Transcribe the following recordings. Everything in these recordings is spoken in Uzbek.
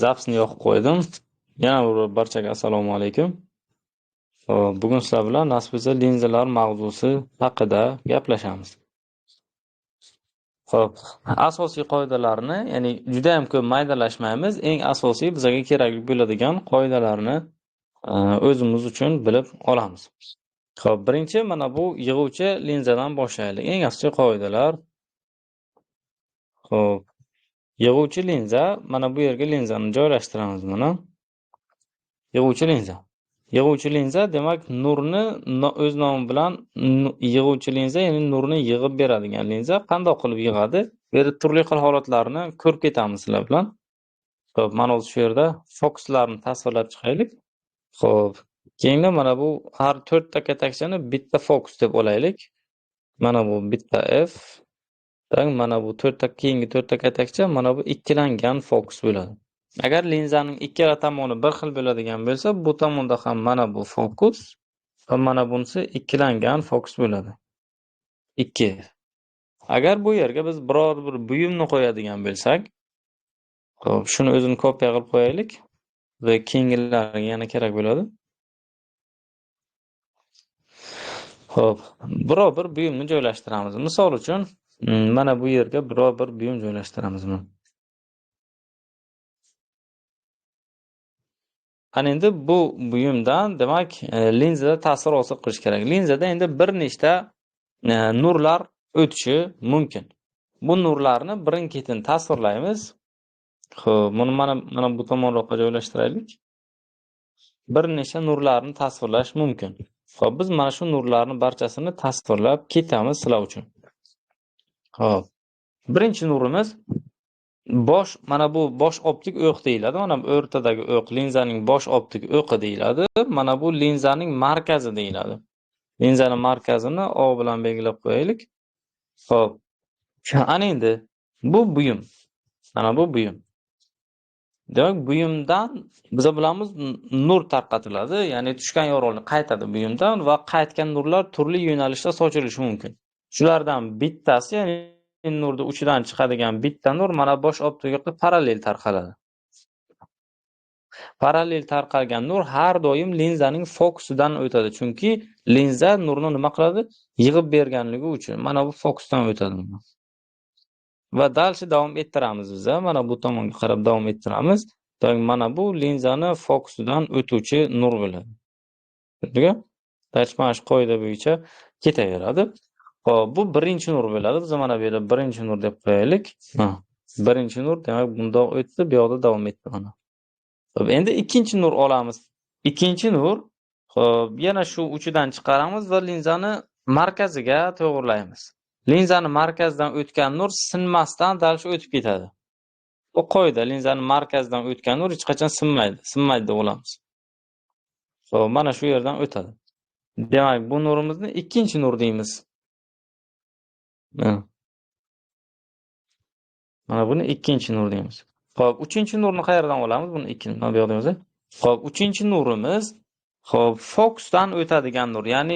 Zapsni yoqib qo'ydim. Yana bir barchaga assalomu alaykum. Xo'p, bugun sizlar bilan nasib etsa linzalar mavzusi haqida gaplashamiz. Xo'p, asosiy qoidalarni, ya'ni juda ham ko'p maydalashmaymiz. Eng asosiy bizga kerakli bo'ladigan qoidalarni o'zimiz uchun bilib olamiz. Xo'p, birinchi mana bu yig'uvchi linzadan boshlaylik. Eng asosiy qoidalar. Xo'p, yig'uvchi linza, mana bu yerga linzani joylashtiramiz mana. Yig'uvchi linza. Yig'uvchi linza demak nurni o'z nomi bilan yig'uvchi linza, ya'ni nurni yig'ib beradigan linza. Qanday qilib yig'adi? Bu yerda turli xil holatlarni ko'rib ketamiz sizlar bilan. Xo'p, mana o'zi shu yerda fokuslarni tasvirlab chiqaylik. Xo'p, keyinda mana bu har to'rtta katakchani bitta fokus deb olaylik. Mana bu bitta F, mana bu to'rtta, keyingi to'rtta katakcha mana bu ikkilangan fokus bo'ladi. Agar linzaning ikkala tomoni bir xil bo'ladigan bo'lsa, bu tomonda ham mana bu fokus va mana bunisi ikkilangan fokus bo'ladi. 2. Agar bu yerga biz biror bir buyumni qo'yadigan bo'lsak, xo'p, shuni o'zini kopiya qilib qo'yaylik va keyingilarga yana kerak bo'ladi. Xo'p, biror bir buyumni joylashtiramiz. Misol uchun, mana bu yerga biror bir buyum joylashtiramiz. Ana endi bu buyumdan demak linzada ta'sir hosil qilish kerak. Linzada endi bir nechta nurlar o'tishi mumkin. Bu nurlarni birin-ketin tasvirlaymiz. Xo'p, buni mana bu tomonroqqa joylashtiraylik. Bir necha nurlarni tasvirlash mumkin. Xo'p, biz mana shu nurlarni barchasini tasvirlab ketamiz sizlar uchun. Xo'p, birinchi nurimiz bosh, mana bu bosh optik o'q deyiladi. Mana bu o'rtadagi o'q linzaning bosh optik o'qi deyiladi. Mana bu linzaning markazi deyiladi. Linzaning markazini O bilan belgilab qo'yaylik. Xo'p. Ana endi bu buyum. Mana bu buyum. Demak, buyumdan biz bilamiz nur tarqatiladi, ya'ni tushgan yorug'lik qaytadi buyumdan va qaytgan nurlar turli yo'nalishda sochilishi mumkin. Shulardan bittasi, ya'ni nurni uchidan chiqadigan bitta nur mana bosh optik o'qqa parallel tarqaladi. Parallel tarqalgan nur har doim linzaning fokusidan o'tadi, chunki linza nurni nima qiladi? Yig'ib berganligi uchun mana bu fokusdan o'tadi. Va dalshi davom ettiramiz biz, mana bu tomonga qarab davom ettiramiz. Demak, mana bu linzani fokusidan o'tuvchi nur bo'ladi. Tushundingmi? Mana shu qoida bo'yicha ketaveradi. Xo'p, bu birinchi nur bo'ladi. Biz mana bu yerda birinchi nur deb qo'yaylik. Birinchi nur, demak, bundoq o'tdi, bu yoqda davom etdi mana. Xo'p, endi ikkinchi nur olamiz. Ikkinchi nur, xo'p, yana shu uchidan chiqaramiz va linzani markaziga to'g'rilaymiz. Linzani markazidan o'tgan nur sinmasdan dalshi o'tib ketadi. Bu qoida, linzani markazidan o'tgan nur hech qachon sinmaydi, sinmaydi deb olamiz. Xo'p, mana shu yerdan o'tadi. Demak, bu nurimizni ikkinchi nur deymiz. Mana buni ikkinchi nur deymiz. Xo'p, uchinchi nurni qayerdan olamiz? Buni ikkinchi bu yoqda deymiz. Xo'p, uchinchi nurimiz, xo'p, fokusdan o'tadigan nur, ya'ni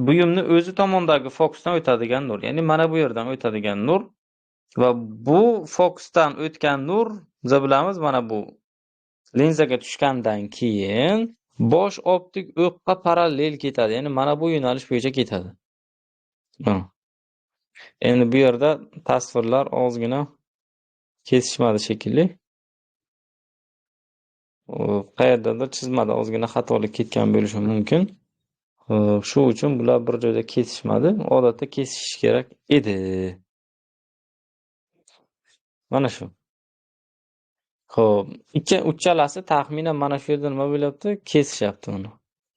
buyumni o'zi tomondagi fokusdan o'tadigan nur, ya'ni mana bu yerdan o'tadigan nur va bu fokusdan o'tgan nur biz bilamiz mana bu linzaga tushgandan keyin bosh optik o'qqa parallel ketadi, ya'ni mana bu yo'nalish bo'yicha ketadi. Endi bu yerda tasvirlar ozgina kesishmadi shekilli. Qayerdadir chizmada ozgina xatolik ketgan bo'lishi mumkin. Shu uchun bular bir joyda kesishmadi. Odatda kesishish kerak edi. Mana shu. Xo'p, uchalasi taxminan mana shu yerda nima bo'lyapti? Kesishyapti uni.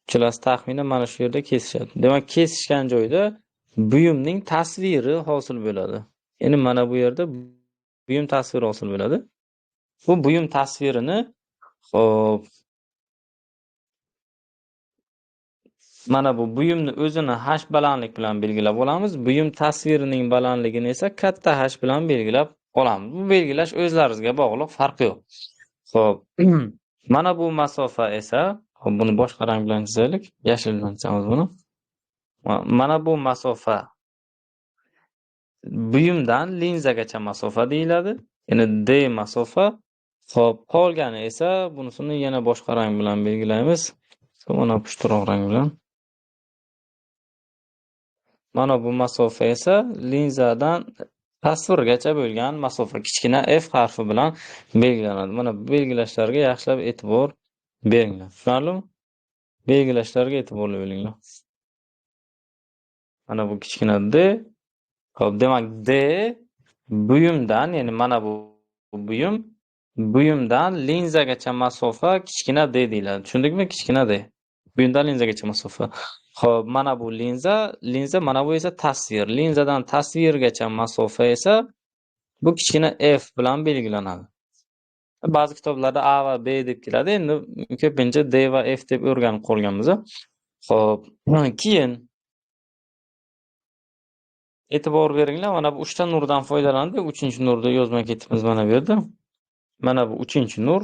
Uchalasi taxminan mana shu yerda kesishyapti. Demak, kesishgan joyda buyumning tasviri hosil bo'ladi. Ya'ni mana bu yerda buyum tasviri hosil bo'ladi. Bu buyum tasvirini, xo'p, mana bu buyumni o'zini h balandlik bilan belgilab olamiz. Buyum tasvirining balandligini esa katta h bilan belgilab olamiz. Bu belgilash o'zlaringizga bog'liq, farqi yo'q. Xo'p, mana bu masofa esa, xo'p, buni boshqa rang bilan chizaylik, yashil bilan chizamiz buni. Mana bu masofa buyumdan linzagacha masofa deyiladi. Ya'ni D masofa Xo'p, qolgani esa bunisini yana boshqa rang bilan belgilaymiz. Mana pushtiroq rang bilan. Mana bu masofa esa linzadan tasvirgacha bo'lgan masofa kichkina f harfi bilan belgilanadi. Mana bu belgilashlarga yaxshilab e'tibor beringlar. Tushunarlimi? Belgilashlarga e'tiborli bo'linglar. Mana bu kichkina d. Xo'p, demak d buyumdan, ya'ni mana bu buyum buyumdan linzagacha masofa kichkina d deyiladi. Tushundikmi? Kichkina d. Buyumdan linzagacha masofa. Xo'p, mana bu linza, linza, mana bu esa tasvir. Linzadan tasvirgacha masofa esa bu kichkina f bilan belgilanadi. Ba'zi kitoblarda a va b deb keladi. Endi ko'pincha d va f deb o'rganib qolganmiz. Xo'p, keyin e'tibor beringlar, mana bu 3 ta nurdan foydalandik. 3-nurni yozmay ketibmiz mana bu yerda. Mana bu 3-nur.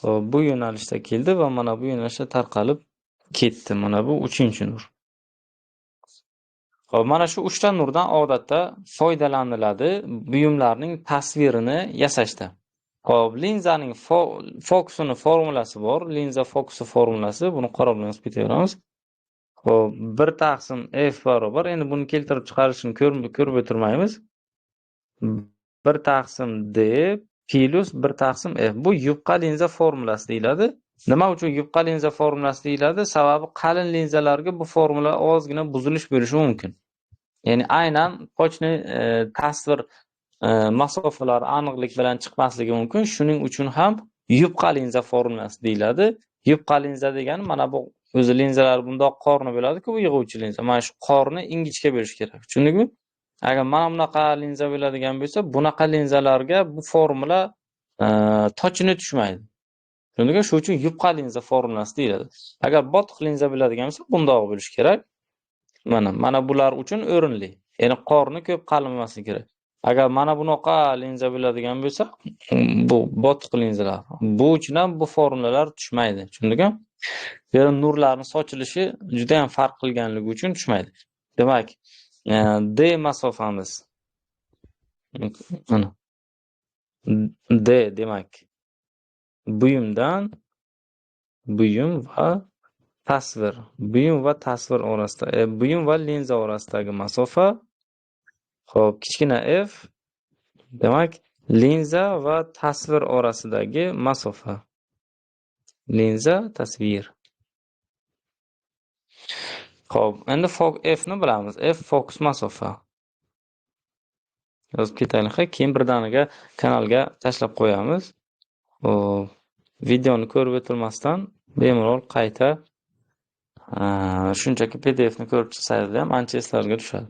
Xo'p, bu yo'nalishda keldi va mana bu yo'nalishda tarqalib ketdi. Mana bu 3-nur. Xo'p, mana shu 3 ta nurdan odatda foydalaniladi buyumlarning tasvirini yasashda. Xo'p, linzaning fokusini formulasi bor. Linza fokusi formulasi, buni qora bilan yozib ketaveramiz. Xo'p, 1 taqsim f barobar, endi buni keltirib chiqarishini ko'rib o'tirmaymiz. 1 taqsim d plus 1 taqsim f. Bu yupqa linza formulasi deyiladi. Nima uchun yupqa linza formulasi deyiladi? Sababi qalin linzalarga bu formula ozgina buzilish bo'lishi mumkin. Ya'ni aynan tochni tasvir masofalari aniqlik bilan chiqmasligi mumkin. Shuning uchun ham yupqa linza formulasi deyiladi. Yupqa linza degani mana bu o'zi linzalar bundoq qorni bo'ladi-ku, bu yig'uvchi linza. Mana shu qorni ingichka bo'lishi kerak. Tushundingmi? Agar mana bunaqa linza bo'ladigan bo'lsa, bunaqa linzalarga bu formula tochini tushmaydi. Tushundingmi? Shuning uchun yupqa linza formulasi deyiladi. Agar botiq linza bo'ladigan bo'lsa, bundoq bo'lishi kerak. Mana bular uchun o'rinli. Ya'ni qorni ko'p qalin bo'lmasligi kerak. Agar mana bunaqa linza bo'ladigan bo'lsa, bu botiq linzalar. Bu uchun ham bu formulalar tushmaydi. Tushundingmi? Bu yerda nurlarning sochilishi juda ham farq qilganligi uchun tushmaydi. Demak, d masofamiz mana d demak buyumdan buyum va tasvir, buyum va tasvir orasida, buyum va linza orasidagi masofa. Xo'p, kichkina f demak linza va tasvir orasidagi masofa. Linza, tasvir. Xo'p, endi f ni bilamiz. F fokus masofa. Yozib ketaylik, keyin birdaniga kanalga tashlab qo'yamiz. Xo'p, videoni ko'rib o'tirmasdan bemalol qayta shunchaki PDF ni ko'rib chiqsangiz ham ancha eslarga tushadi.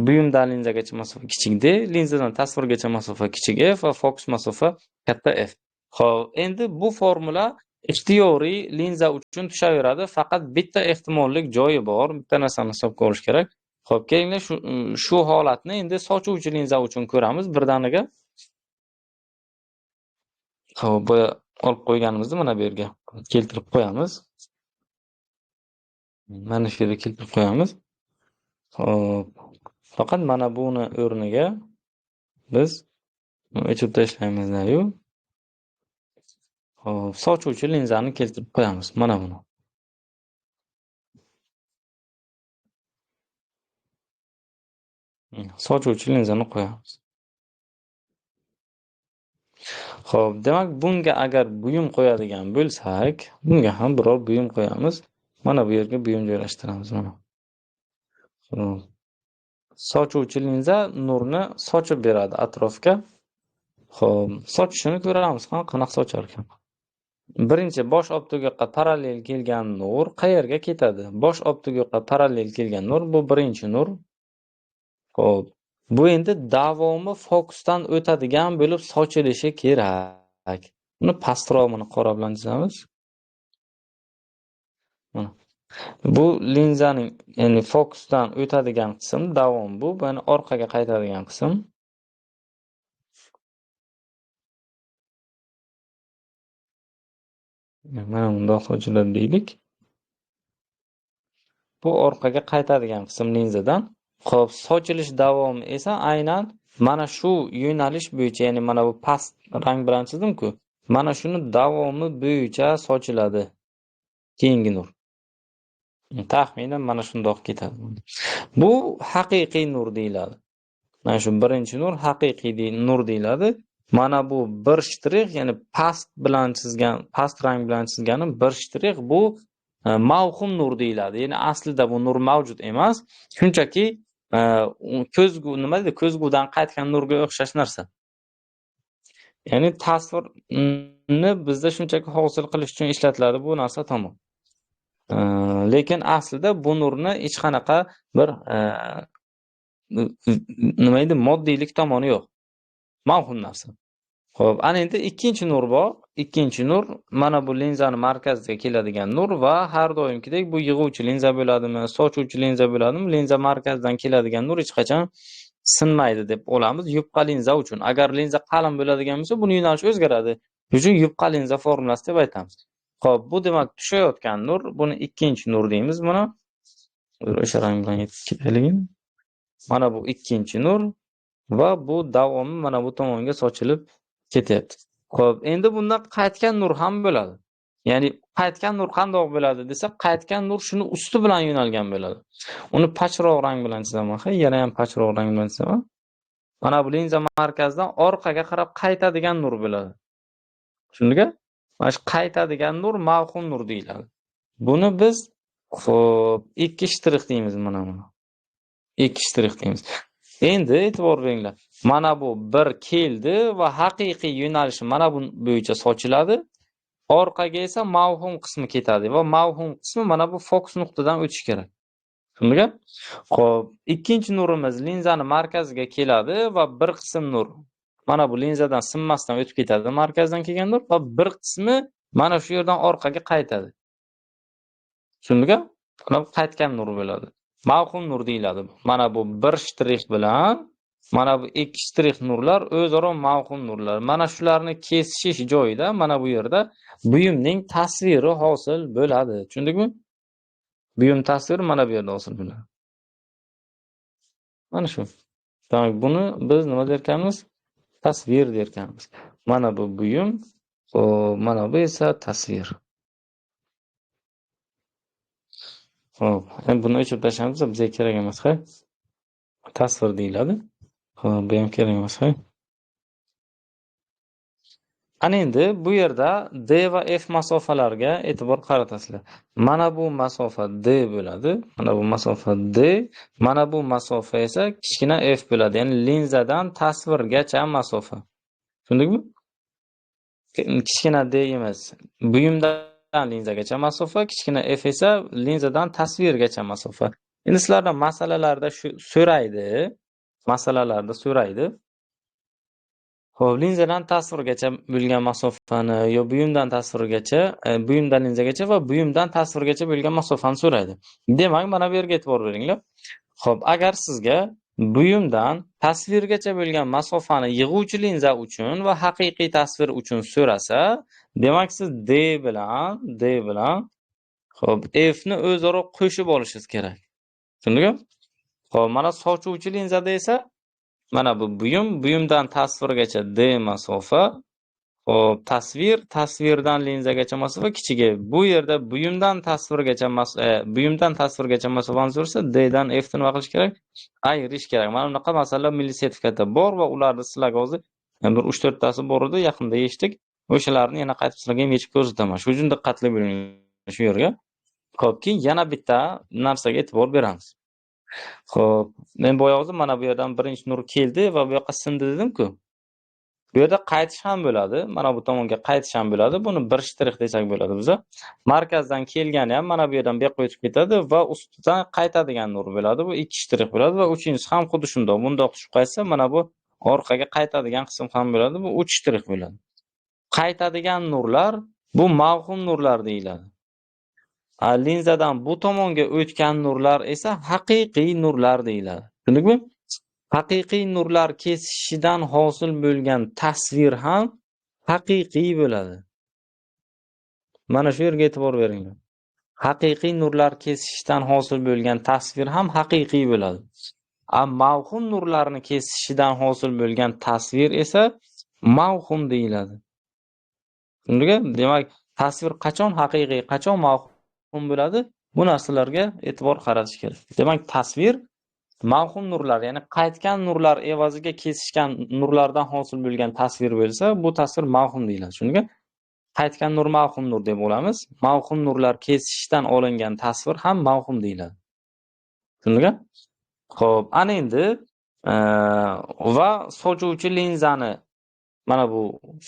Buyumdan linzagacha masofa kichik d, linzadan tasvirgacha masofa kichik f va fokus masofa katta f. Xo'p, endi bu formula ixtiyoriy linza uchun tushaveradi. Faqat bitta ehtimollik joyi bor. Bitta narsani hisobga olish kerak. Xo'p, kelinglar shu holatni endi sochuvchi linza uchun ko'ramiz birdaniga. Xo'p, boya olib qo'yganimizni mana bu yerga keltirib qo'yamiz. Mana shu yerga keltirib qo'yamiz. Xo'p, faqat mana buni o'rniga biz o'chirib tashlaymiz-ku. Xo'p, sochuvchi linzani keltirib qo'yamiz. Mana buni. Sochuvchi linzani qo'yamiz. Xo'p, demak, bunga agar buyum qo'yadigan bo'lsak, bunga ham biror buyum qo'yamiz. Mana bu yerga buyum joylashtiramiz mana. Xo'p. Sochuvchi linza nurni sochib beradi atrofga. Xo'p, sochishini ko'ramiz, qanaqa sochar ekan. Birinchi bosh optikaga parallel kelgan nur qayerga ketadi? Bosh optikaga parallel kelgan nur bu birinchi nur. Xo'p, bu endi davomi fokusdan o'tadigan bo'lib sochilishi kerak. Buni pastroq mana qora bilan chizamiz. Mana. Bu linzaning, ya'ni fokusdan o'tadigan qism davom bu, ya'ni orqaga qaytadigan qism. Mana bundoq sochiladi deylik. Bu orqaga qaytadigan qism linzadan. Xo'p, sochilish davomi esa aynan Mana shu yo'nalish bo'yicha, ya'ni mana bu past rang bilan chizdim-ku, mana shuni davomi bo'yicha sochiladi keyingi nur. Taxminan mana shundoq ketadi. Bu haqiqiy nur deyiladi. Mana shu birinchi nur haqiqiy nur deyiladi. Mana bu bir shtrix, ya'ni past bilan chizgan, past rang bilan chizganim bir shtrix, bu mavhum nur deyiladi. Ya'ni aslida bu nur mavjud emas, shunchaki ko'zgu, nima deydi, ko'zgudan qaytgan nurga o'xshash narsa. Ya'ni tasvirni bizda shunchaki hosil qilish uchun ishlatiladi bu narsa, tamom. Lekin aslida bu nurni hech qanaqa bir nima deydi, moddiylik tomoni yo'q. Mavhum narsa. Xo'p, ana endi ikkinchi nur bor. Ikkinchi nur mana bu linzani markaziga keladigan nur va har doimgidek bu yig'uvchi linza bo'ladimi, sochuvchi linza bo'ladimi, linza markazidan keladigan nur hech qachon sinmaydi deb olamiz yupqa linza uchun. Agar linza qalin bo'ladigan bo'lsa, buni yo'nalishi o'zgaradi. Shuning uchun yupqa linza formulasi deb aytamiz. Xo'p, bu demak tushayotgan nur, buni ikkinchi nur deymiz buni. O'sha rang bilan yetib ketaylik. Mana bu ikkinchi nur va bu davomi mana bu tomonga sochilib ketyapti. Xo'p, endi bundan qaytgan nur ham bo'ladi. Ya'ni qaytgan nur qandoq bo'ladi desa, qaytgan nur shuni usti bilan yo'nalgan bo'ladi. Uni pachroq rang bilan chizaman, ha, yana ham pachroq rang bilan chizaman. Mana bu linza markazidan orqaga qarab qaytadigan nur bo'ladi. Tushundingmi? Mana shu qaytadigan nur mavhum nur deyiladi. Buni biz xo'p, ikki shtrix deymiz mana buni. Ikki shtrix deymiz. Endi e'tibor beringlar. Mana bu bir keldi va haqiqiy yo'nalishi mana bu bo'yicha sochiladi. Orqaga esa mavhum qismi ketadi va mavhum qismi mana bu fokus nuqtadan o'tishi kerak. Tushundingmi? Xo'p, ikkinchi nurimiz linzani markaziga keladi va bir qism nur mana bu linzadan sinmasdan o'tib ketadi, markazdan kelgan nur, va bir qismi mana shu yerdan orqaga qaytadi. Tushundingmi? Mana bu qaytgan nur bo'ladi. Mavhum nur deyiladi. Mana bu bir shtrix bilan mana bu ikki shtrix nurlar o'zaro mavhum nurlar. Mana shularni kesishish joyida, mana bu yerda buyumning tasviri hosil bo'ladi. Tushundingmi? Buyum tasviri mana bu yerda hosil bo'ladi. Mana shu. Demak, buni biz nima derkanmiz? Tasvir derkanmiz. Mana bu buyum, mana bu esa tasvir. Xo'p, endi buni o'chirib tashlaymiz, bizga kerak emas, ha? Tasvir deyiladi. Xo'p, bu ham kerak emas, ha? Ana endi bu yerda D va F masofalarga e'tibor qaratasizlar. Mana bu masofa D bo'ladi, mana bu masofa D, mana bu masofa esa kichkina F bo'ladi, ya'ni linzadan tasvirgacha masofa. Tushundingmi? Kichkina D emas, buyumdan linzagacha masofa, kichkina F esa linzadan tasvirgacha masofa. Endi sizlardan masalalarda shu so'raydi, masalalarda so'raydi. Xo'p, linzadan tasvirgacha bo'lgan masofani yo buyumdan tasvirgacha, buyumdan linzagacha va buyumdan tasvirgacha bo'lgan masofani so'raydi. Demak, mana bu yerga e'tibor beringlar. Xo'p, agar sizga buyumdan tasvirgacha bo'lgan masofani yig'uvchi linza uchun va haqiqiy tasvir uchun so'rasa, demak siz D bilan xo'p, F ni o'zaro qo'shib olishingiz kerak. Tushundingmi? Xo'p, mana sochuvchi linzada esa mana bu buyum, buyumdan tasvirgacha D masofa, xo'p, tasvir, tasvirdan linzagacha masofa kichigi. Bu yerda buyumdan tasvirgacha buyumdan tasvirgacha masofani so'rasa, D dan F ni nima qilish kerak? Ayirish kerak. Mana bunaqa masalalar milliy sertifikatda bor va ularni sizlarga hozir bir 3-4 tasi bor edi, yaqinda yechdik. O'shalarni yana qaytib sizlarga ham yechib ko'rsataman. Shu uchun diqqatli bo'ling shu yerga. Xo'p, keyin yana bitta narsaga e'tibor beramiz. Xo'p, men boya hozir mana bu yerdan birinchi nur keldi va bu yoqqa sindi dedim-ku. Bu yerda qaytish ham bo'ladi. Mana bu tomonga qaytish ham bo'ladi. Buni bir shtrix desak bo'ladi biza. Markazdan kelgani ham mana bu yerdan bu yoqqa o'tib ketadi va ustidan qaytadigan nur bo'ladi. Bu ikki shtrix bo'ladi va uchinchisi ham xuddi shundoq. Bundoq tushib qaytsa, mana bu orqaga qaytadigan qism ham bo'ladi. Bu uch shtrix bo'ladi. Qaytadigan nurlar bu mavhum nurlar deyiladi. Linzadan bu tomonga o'tgan nurlar esa haqiqiy nurlar deyiladi. Tushundingmi? Haqiqiy nurlar kesishidan hosil bo'lgan tasvir ham haqiqiy bo'ladi. Mana shu yerga e'tibor beringlar. Haqiqiy nurlar kesishidan hosil bo'lgan tasvir ham haqiqiy bo'ladi. Mavhum nurlarni kesishidan hosil bo'lgan tasvir esa mavhum deyiladi. Shunga demak, tasvir qachon haqiqiy, qachon mavhum bo'ladi? Bu narsalarga e'tibor qaratish kerak. Demak, tasvir mavhum nurlar, ya'ni qaytgan nurlar evaziga kesishgan nurlardan hosil bo'lgan tasvir bo'lsa, bu tasvir mavhum deyiladi. Shunga qaytgan nur mavhum nur deb olamiz. Mavhum nurlar kesishdan olingan tasvir ham mavhum deyiladi. Shunga? Xo'p, ana endi va sochuvchi linzani mana bu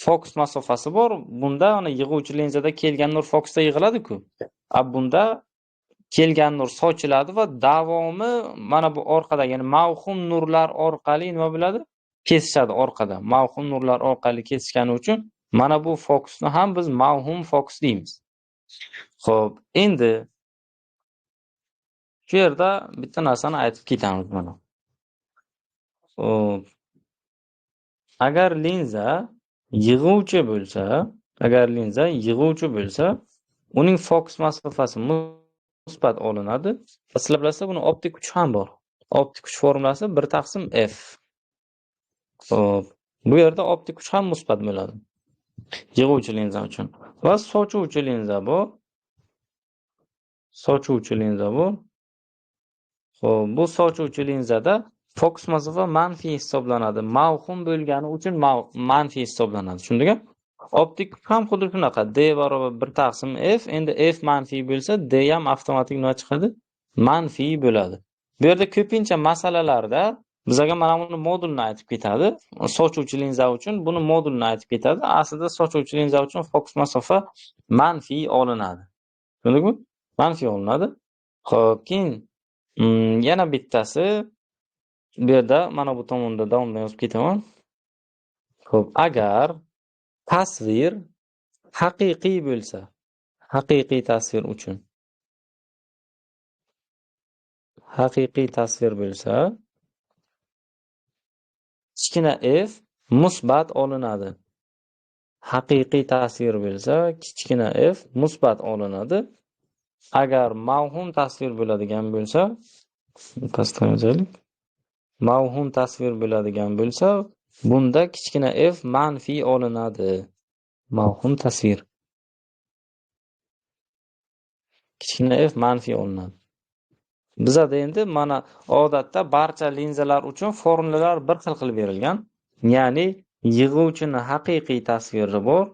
fokus masofasi bor. Bunda ana yig'uvchi linzada kelgan nur fokusda yig'iladi-ku. Bunda kelgan nur sochiladi va davomi mana bu orqada, ya'ni mavhum nurlar orqali nima bo'ladi? Kesishadi orqada. Mavhum nurlar orqali kesishgani uchun mana bu fokusni ham biz mavhum fokus deymiz. Xo'p, endi shu yerda bitta narsani aytib ketamiz mana. Xo'p. Agar linza yig'uvchi bo'lsa, uning fokus masofasi musbat olinadi. Sizlar bilasizlar, buni optik kuch ham bor. Optik kuch formulasi 1 taqsim F. Xo'p, bu yerda optik kuch ham musbat bo'ladi. Yig'uvchi linza uchun. Va sochuvchi linza bu. Sochuvchi linza bu. Xo'p, bu sochuvchi linzada fokus masofa manfiy hisoblanadi. Mavhum bo'lgani uchun manfiy hisoblanadi. Tushundingmi? Optik kuch ham xuddi shunaqa. D barobar 1 taqsim F. Endi F manfiy bo'lsa, D ham avtomatik nima chiqadi? Manfiy bo'ladi. Bu yerda ko'pincha masalalarda bizga mana buni modulni aytib ketadi. Sochuvchi linza uchun buni modulni aytib ketadi. Aslida sochuvchi linza uchun fokus masofa manfiy olinadi. Tushundingmi? Manfiy olinadi. Xo'p, keyin yana bittasi bu yerda mana bu tomonda davomdan yozib ketaman. Xo'p, agar tasvir haqiqiy bo'lsa, haqiqiy tasvir uchun haqiqiy tasvir bo'lsa, kichkina f musbat olinadi. Haqiqiy tasvir bo'lsa, kichkina f musbat olinadi. Agar mavhum tasvir bo'ladigan bo'lsa, pastdan yozaylik. Mavhum tasvir bo'ladigan bo'lsa, bunda kichkina f manfiy olinadi. Mavhum tasvir. Kichkina f manfiy olinadi. Bizada endi mana odatda barcha linzalar uchun formulalar bir xil qilib berilgan. Ya'ni yig'uvchini haqiqiy tasviri bor.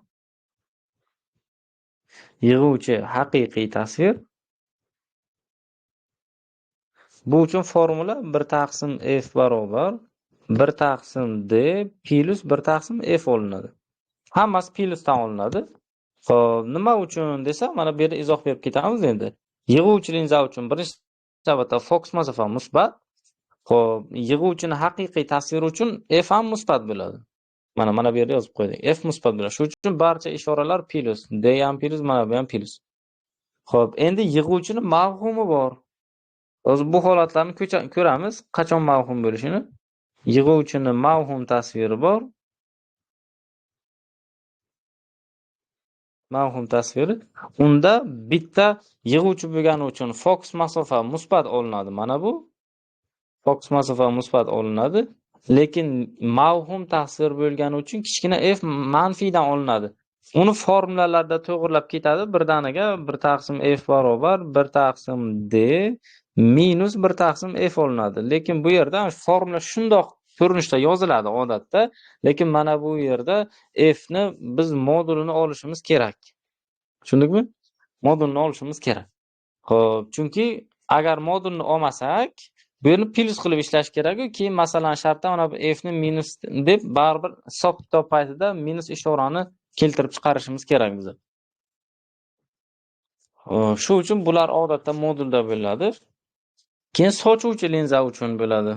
Yig'uvchi haqiqiy tasvir. Bu uchun formula 1 taqsim f barobar 1 taqsim d plus 1 taqsim f olinadi. Hammasi plusdan olinadi. Xo'p, nima uchun desa, mana bu yerda izoh berib ketamiz endi. Yig'uvchi linza uchun birinchi navbatda fokus masofa musbat. Xo'p, yig'uvchini haqiqiy tasviri uchun f ham musbat bo'ladi. Mana bu yerda yozib qo'ydik. F musbat bo'ladi. Shuning uchun barcha ishoralar plus, d ham plus, mana bu ham plus. Xo'p, endi yig'uvchini mavhumi bor. Hozir bu holatlarni ko'ramiz, qachon mavhum bo'lishini. Yig'uvchini mavhum tasviri bor. Mavhum tasviri. Unda bitta yig'uvchi bo'lgani uchun fokus masofa musbat olinadi. Mana bu fokus masofa musbat olinadi, lekin mavhum tasvir bo'lgani uchun kichkina f manfiydan olinadi. Uni formulalarda to'g'rilab ketadi. Birdaniga 1 taqsim f barobar 1 taqsim d minus 1 taqsim f olinadi. Lekin bu yerda formula shundoq ko'rinishda yoziladi odatda, lekin mana bu yerda f ni biz modulini olishimiz kerak. Tushundikmi? Modulni olishimiz kerak. Xo'p, chunki agar modulni olmasak, bu yerni plus qilib ishlash kerak-ku, keyin masalan shartda mana bu f ni minus deb baribir hisob-kitob paytida minus ishorani keltirib chiqarishimiz kerak biza. Shu uchun bular odatda modulda bo'ladi. Keyin sochuvchi linza uchun bo'ladi.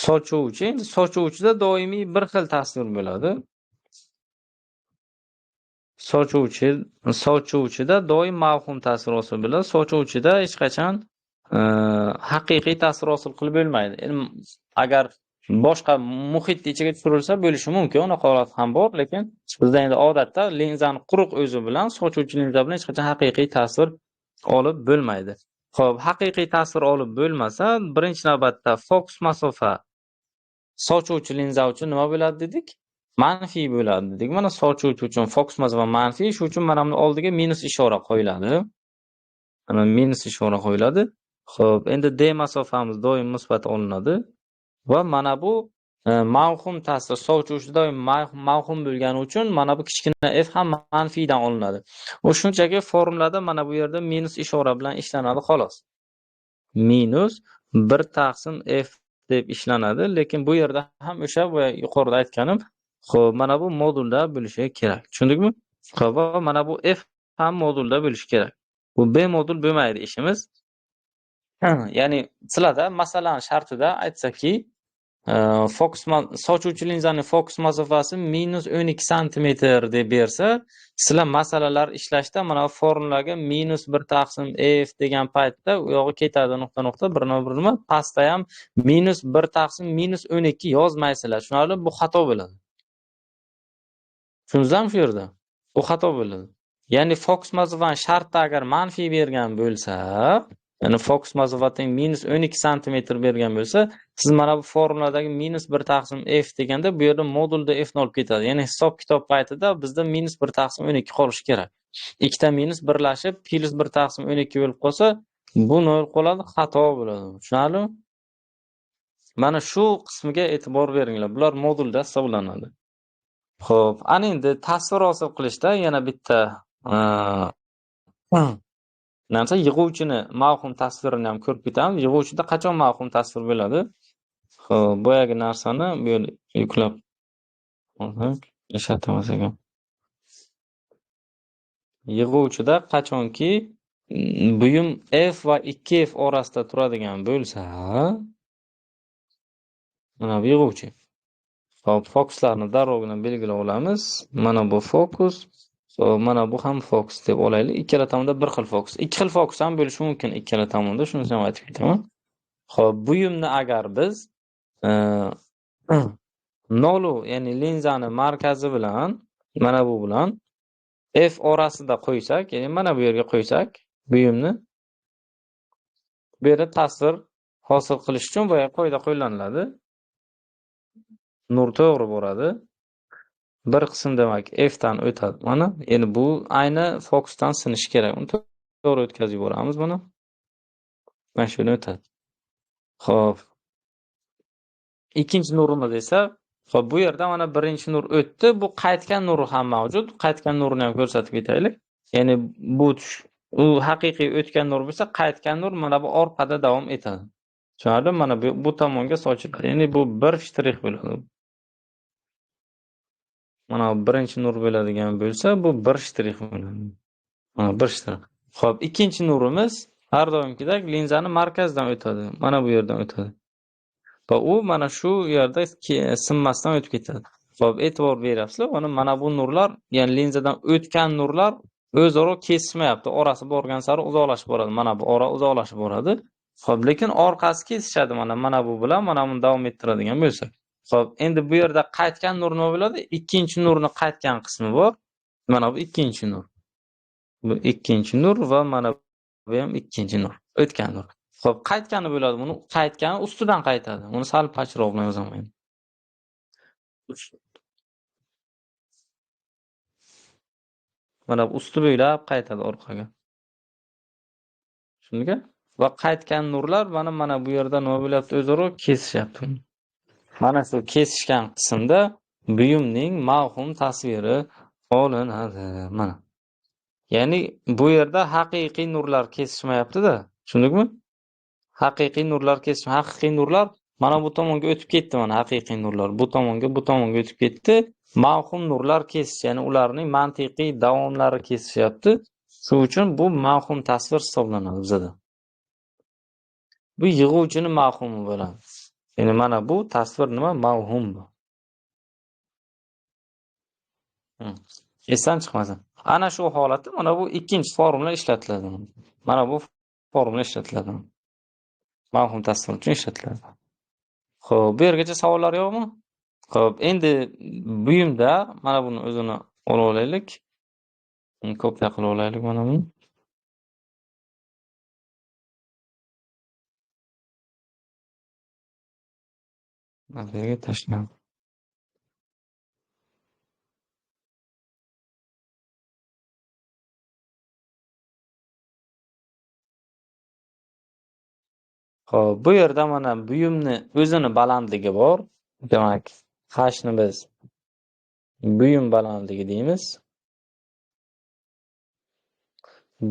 Sochuvchi, endi sochuvchida doimiy bir xil tasvir bo'ladi. Sochuvchida doim mavhum tasvir hosil bo'ladi. Sochuvchida hech qachon haqiqiy tasvir hosil qilib bo'lmaydi. Endi agar boshqa muhit ichiga tushirilsa bo'lishi mumkin, unaqa holat ham bor, lekin bizda endi odatda linzani quruq o'zi bilan sochuvchi linza bilan hech qachon haqiqiy tasvir olib bo'lmaydi. Xo'p, haqiqiy tasvir olib bo'lmasa, birinchi navbatda fokus masofa sochuvchi linza uchun nima bo'ladi dedik? Manfiy bo'ladi dedik. Mana sochuvchi uchun fokus masofa manfiy, shu uchun mana buni oldiga minus ishora qo'yiladi. Mana minus ishora qo'yiladi. Xo'p, endi D masofamiz doim musbat olinadi va mana bu mavhum tasvir sochuvchi doim mavhum bo'lgani uchun mana bu kichkina f ham manfiydan olinadi. U shunchaki formulada mana bu yerda minus ishora bilan ishlanadi xolos. Minus 1 taqsim f deb ishlanadi, lekin bu yerda ham o'sha yuqorida aytganim, xo'p, mana bu modulda bo'lishi kerak. Tushundikmi? Xo'p, mana bu f ham modulda bo'lishi kerak. Bu B modul bo'lmaydi ishimiz. Ya'ni sizlarda masalan shartida aytsaki, fokus sochuvchi linzaning fokus masofasi minus 12 santimetr deb bersa, sizlar masalalar ishlashda mana bu formulaga minus 1 taqsim f degan paytda u yog'i ketadi nuqta nuqta bir nima bir nima, pastda ham minus 1 taqsim minus 12 yozmaysizlar. Tushunarli? Bu xato bo'ladi. Tushundingizmi shu yerda? Bu xato bo'ladi. Ya'ni fokus masofani shartda agar manfiy bergan bo'lsa, ya'ni fokus masofasi minus 12 santimetr bergan bo'lsa, siz mana bu formuladagi minus 1 taqsim f deganda bu yerda modulda f ni olib ketadi. Ya'ni hisob-kitob paytida bizda minus 1 taqsim 12 qolishi kerak. Ikkita minus birlashib plus 1 taqsim 12 bo'lib qolsa, bu nima bo'lib qoladi? Xato bo'ladi. Tushunarlimi? Mana shu qismiga e'tibor beringlar. Bular modulda hisoblanadi. Xo'p, ana endi tasvir hosil qilishda yana bitta narsa, yig'uvchini mavhum tasvirini ham ko'rib ketamiz. Yig'uvchida qachon mavhum tasvir bo'ladi? Xo'p, boyagi narsani bu yerga yuklab olsak, ishlatamiz ekan. Yig'uvchida qachonki buyum f va 2f orasida turadigan bo'lsa, mana bu yig'uvchi. Xo'p, fokuslarni darrovgina belgilab olamiz. Mana bu fokus, xo'p, mana bu ham fokus deb olaylik. Ikkala tomonda bir xil fokus. Ikki xil fokus ham bo'lishi mumkin ikkala tomonda, shuni ham aytib ketaman. Xo'p, buyumni agar biz nolu, ya'ni linzani markazi bilan mana bu bilan f orasida qo'ysak, ya'ni mana bu yerga qo'ysak buyumni, bu yerda tasvir hosil qilish uchun boya qoida qo'llaniladi. Nur to'g'ri boradi. Bir qism demak f dan o'tadi. Mana endi bu ayni fokusdan sinishi kerak. Uni to'g'ri o'tkazib yuboramiz buni. Mana shuni o'tadi. Xo'p. Ikkinchi nurimiz esa, xo'p, bu yerda mana birinchi nur o'tdi. Bu qaytgan nuri ham mavjud. Qaytgan nurni ham ko'rsatib ketaylik. Ya'ni bu u haqiqiy o'tgan nur bo'lsa, qaytgan nur mana bu orqada davom etadi. Tushunarlimi? Mana bu tomonga sochiladi. Ya'ni bu bir shtrix bo'ladi. Mana bu birinchi nur bo'ladigan bo'lsa, bu bir shtrix bo'ladi. Mana bir shtrix. Xo'p, ikkinchi nurimiz har doimgidek linzani markazidan o'tadi. Mana bu yerdan o'tadi. Va u mana shu yerda sinmasdan o'tib ketadi. Xo'p, e'tibor beryapsizlar, mana bu nurlar, ya'ni linzadan o'tgan nurlar o'zaro kesishmayapti. Orasi borgan sari uzoqlashib boradi. Mana bu ora uzoqlashib boradi. Xo'p, lekin orqasi kesishadi mana bu bilan mana buni davom ettiradigan bo'lsak. Xo'p, endi bu yerda qaytgan nur nima bo'ladi? Ikkinchi nurni qaytgan qismi bor. Mana bu ikkinchi nur. Bu ikkinchi nur va mana bu ham ikkinchi nur. O'tgan nur. Xo'p, qaytgani bo'ladi. Buni qaytgani ustidan qaytadi. Buni sal pachroq bilan yozaman. Mana bu usti bo'ylab qaytadi orqaga. Tushundingmi? Va qaytgan nurlar mana bu yerda nima bo'lyapti? O'zaro kesishyapti. Mana shu kesishgan qismda buyumning mavhum tasviri olinadi. Mana. Ya'ni bu yerda haqiqiy nurlar kesishmayapti-da. Tushundingmi? Haqiqiy nurlar kesishmayapti. Haqiqiy nurlar mana bu tomonga o'tib ketdi, mana haqiqiy nurlar bu tomonga, bu tomonga o'tib ketdi. Mavhum nurlar kesish, ya'ni ularning mantiqiy davomlari kesishyapti. Shu uchun bu mavhum tasvir hisoblanadi bizada. Bu yig'uvchini mavhumi bo'ladi. Ya'ni mana bu tasvir nima? Mavhum bu. Esdan chiqmasin. Ana shu holatda mana bu ikkinchi formula ishlatiladi. Mana bu formula ishlatiladi. Mavhum tasvir uchun ishlatiladi. Xo'p, bu yergacha savollar yo'qmi? Xo'p, endi buyumda mana buni o'zini olib olaylik. Kopiya qilib olaylik mana buni. Mana bu yerga tashlanadi. Xo'p, bu yerda mana buyumni o'zini balandligi bor. Demak, h ni biz buyum balandligi deymiz.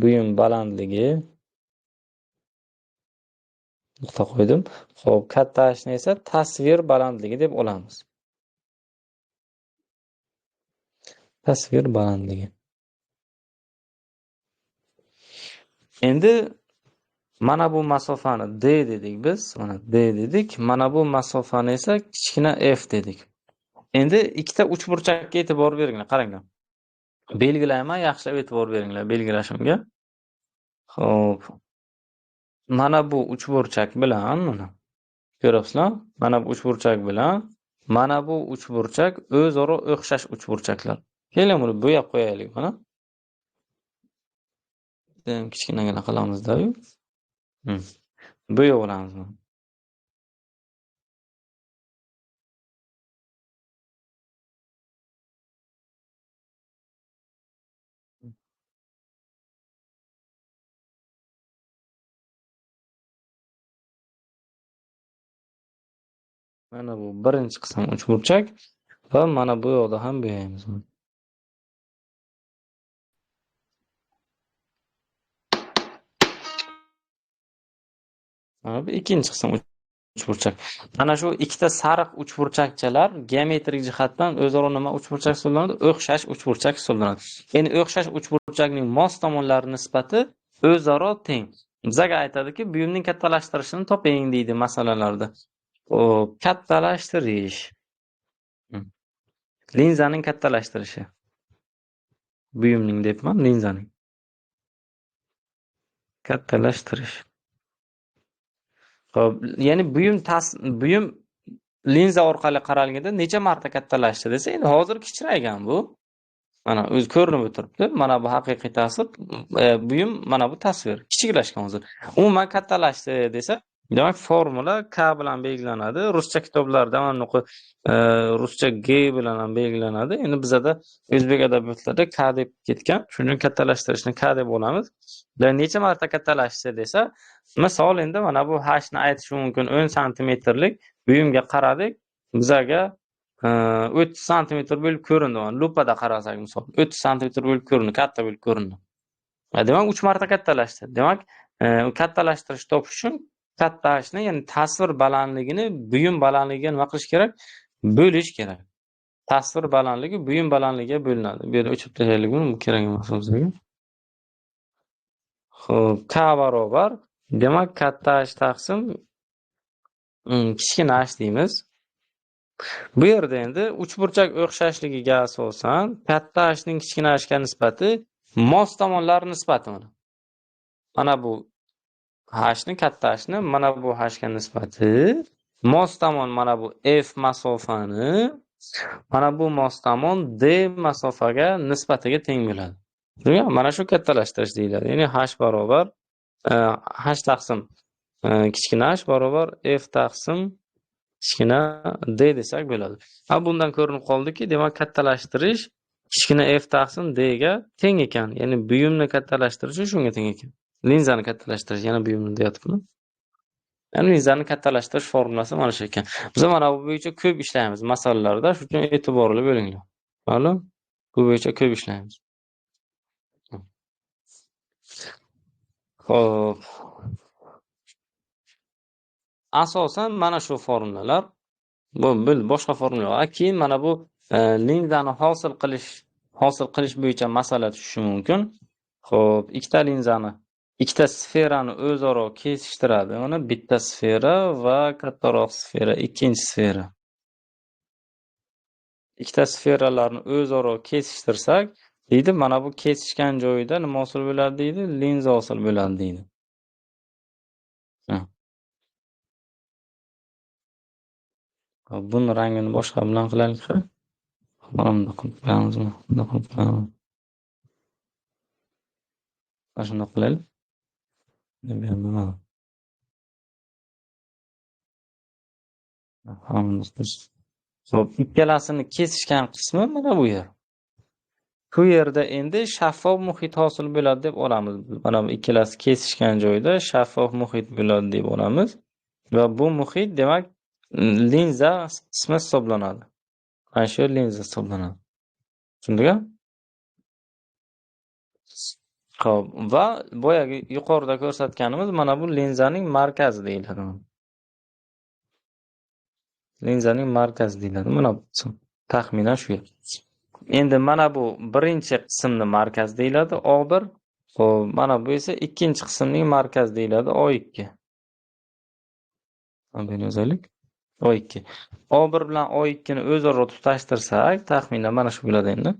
Buyum balandligi nuqta qo'ydim. Xo'p, katta h ni esa tasvir balandligi deb olamiz. Tasvir balandligi. Endi mana bu masofani d dedik biz, mana d dedik. Mana bu masofani esa kichkina f dedik. Endi ikkita uchburchakka e'tibor beringlar, qaranglar. Belgilayman, yaxshilab e'tibor beringlar belgilashimga. Xo'p. Mana bu uchburchak bilan mana ko'ryapsizlar, mana bu uchburchak bilan mana bu uchburchak o'zaro o'xshash uchburchaklar. Keling, buni bo'yab qo'yaylik mana. Demak, kichkinagina qilamiz-da-yu. Bo'yab olamiz mana. Mana bu birinchi qism uchburchak va mana bu yoqda ham bo'yaymiz. Mana bu ikkinchi qism uchburchak. Mana shu ikkita sariq uchburchakchalar geometrik jihatdan o'zaro nima uchburchak hisoblanadi? O'xshash uchburchak hisoblanadi. Endi o'xshash uchburchakning mos tomonlari nisbati o'zaro teng. Bizga aytadiki, buyumning kattalashtirishini toping deydi masalalarda. Xo'p, kattalashtirish. Linzaning kattalashtirishi. Buyumning debman, linzaning. Kattalashtirish. Xo'p, ya'ni buyum linza orqali qaralganda necha marta kattalashdi desa, endi hozir kichraygan bu. Mana o'zi ko'rinib o'tiribdi. Mana bu haqiqiy tasvir, buyum mana bu tasvir. Kichiklashgan hozir. Umuman kattalashdi desa, demak formula K bilan belgilanadi. Ruscha kitoblarda mana bunaqa ruscha G bilan ham belgilanadi. Endi bizada o'zbek adabiyotlarida K deb ketgan. Shuning uchun kattalashtirishni K deb olamiz. Necha marta kattalashdi desa, misol endi mana bu h ni aytish mumkin. 10 santimetrlik buyumga qaradik, bizaga 30 santimetr bo'lib ko'rindi. Mana lupada qarasak misol 30 santimetr bo'lib ko'rindi, katta bo'lib ko'rindi. Demak 3 marta kattalashdi. Demak, kattalashtirish topish uchun katta h ni, ya'ni tasvir balandligini buyum balandligiga nima qilish kerak? Bo'lish kerak. Tasvir balandligi buyum balandligiga bo'linadi. Bu yerda o'chirib tashlaylik buni, bu kerak emas bizga. Xo'p, K barobar, demak katta h taqsim kichkina h deymiz. Bu yerda endi uchburchak o'xshashligiga asosan katta h ning kichkina h ga nisbati mos tomonlar nisbati mana. Mana bu h ni, katta h ni mana bu h ga nisbati, mos tomon mana bu f masofani mana bu mos tomon d masofaga nisbatiga teng bo'ladi. Mana shu kattalashtirish deyiladi. Ya'ni h barobar h taqsim kichkina h barobar f taqsim kichkina d desak bo'ladi. Ha, bundan ko'rinib qoldiki, demak kattalashtirish kichkina f taqsim d ga teng ekan. Ya'ni buyumni kattalashtirishi shunga teng ekan. Linzani kattalashtirish, yana buyumni deyapman. Ya'ni linzani kattalashtirish formulasi mana shu ekan. Biz mana bu bo'yicha ko'p ishlaymiz masalalarda, shuning uchun e'tiborli bo'linglar. Ma'lum? Bu bo'yicha ko'p ishlaymiz. Xo'p. Asosan mana shu formulalar, bu boshqa formulalar. Keyin mana bu linzani hosil qilish bo'yicha masala tushishi mumkin. Xo'p, ikkita linzani, ikkita sferani o'zaro kesishtiradi. Mana bitta sfera va kattaroq sfera, ikkinchi sfera. Ikkita sferalarni o'zaro kesishtirsak, deydi, mana bu kesishgan joyida nima hosil bo'ladi deydi? Linza hosil bo'ladi deydi. Buni rangini boshqa bilan qilaylik. Mana bunday qilib qo'yamizmi? Bunday qilib qo'yamiz. Mana shunday qilaylik. Xo'p, ikkalasini kesishgan qismi mana bu yer. Shu yerda endi shaffof muhit hosil bo'ladi deb olamiz. Mana bu ikkalasi kesishgan joyda shaffof muhit bo'ladi deb olamiz. Va bu muhit demak linza qismi hisoblanadi. Mana shu linza hisoblanadi. Tushundingmi? Xo'p, va boyagi yuqorida ko'rsatganimiz mana bu linzaning markazi deyiladi. Linzaning markazi deyiladi. Mana bu qism taxminan shu yer. Endi mana bu birinchi qismning markazi deyiladi, O1. Xo'p, mana bu esa ikkinchi qismning markazi deyiladi, O2. Mana yozaylik. O2. O1 bilan O2 ni o'zaro tutashtirsak, taxminan mana shu bo'ladi endi.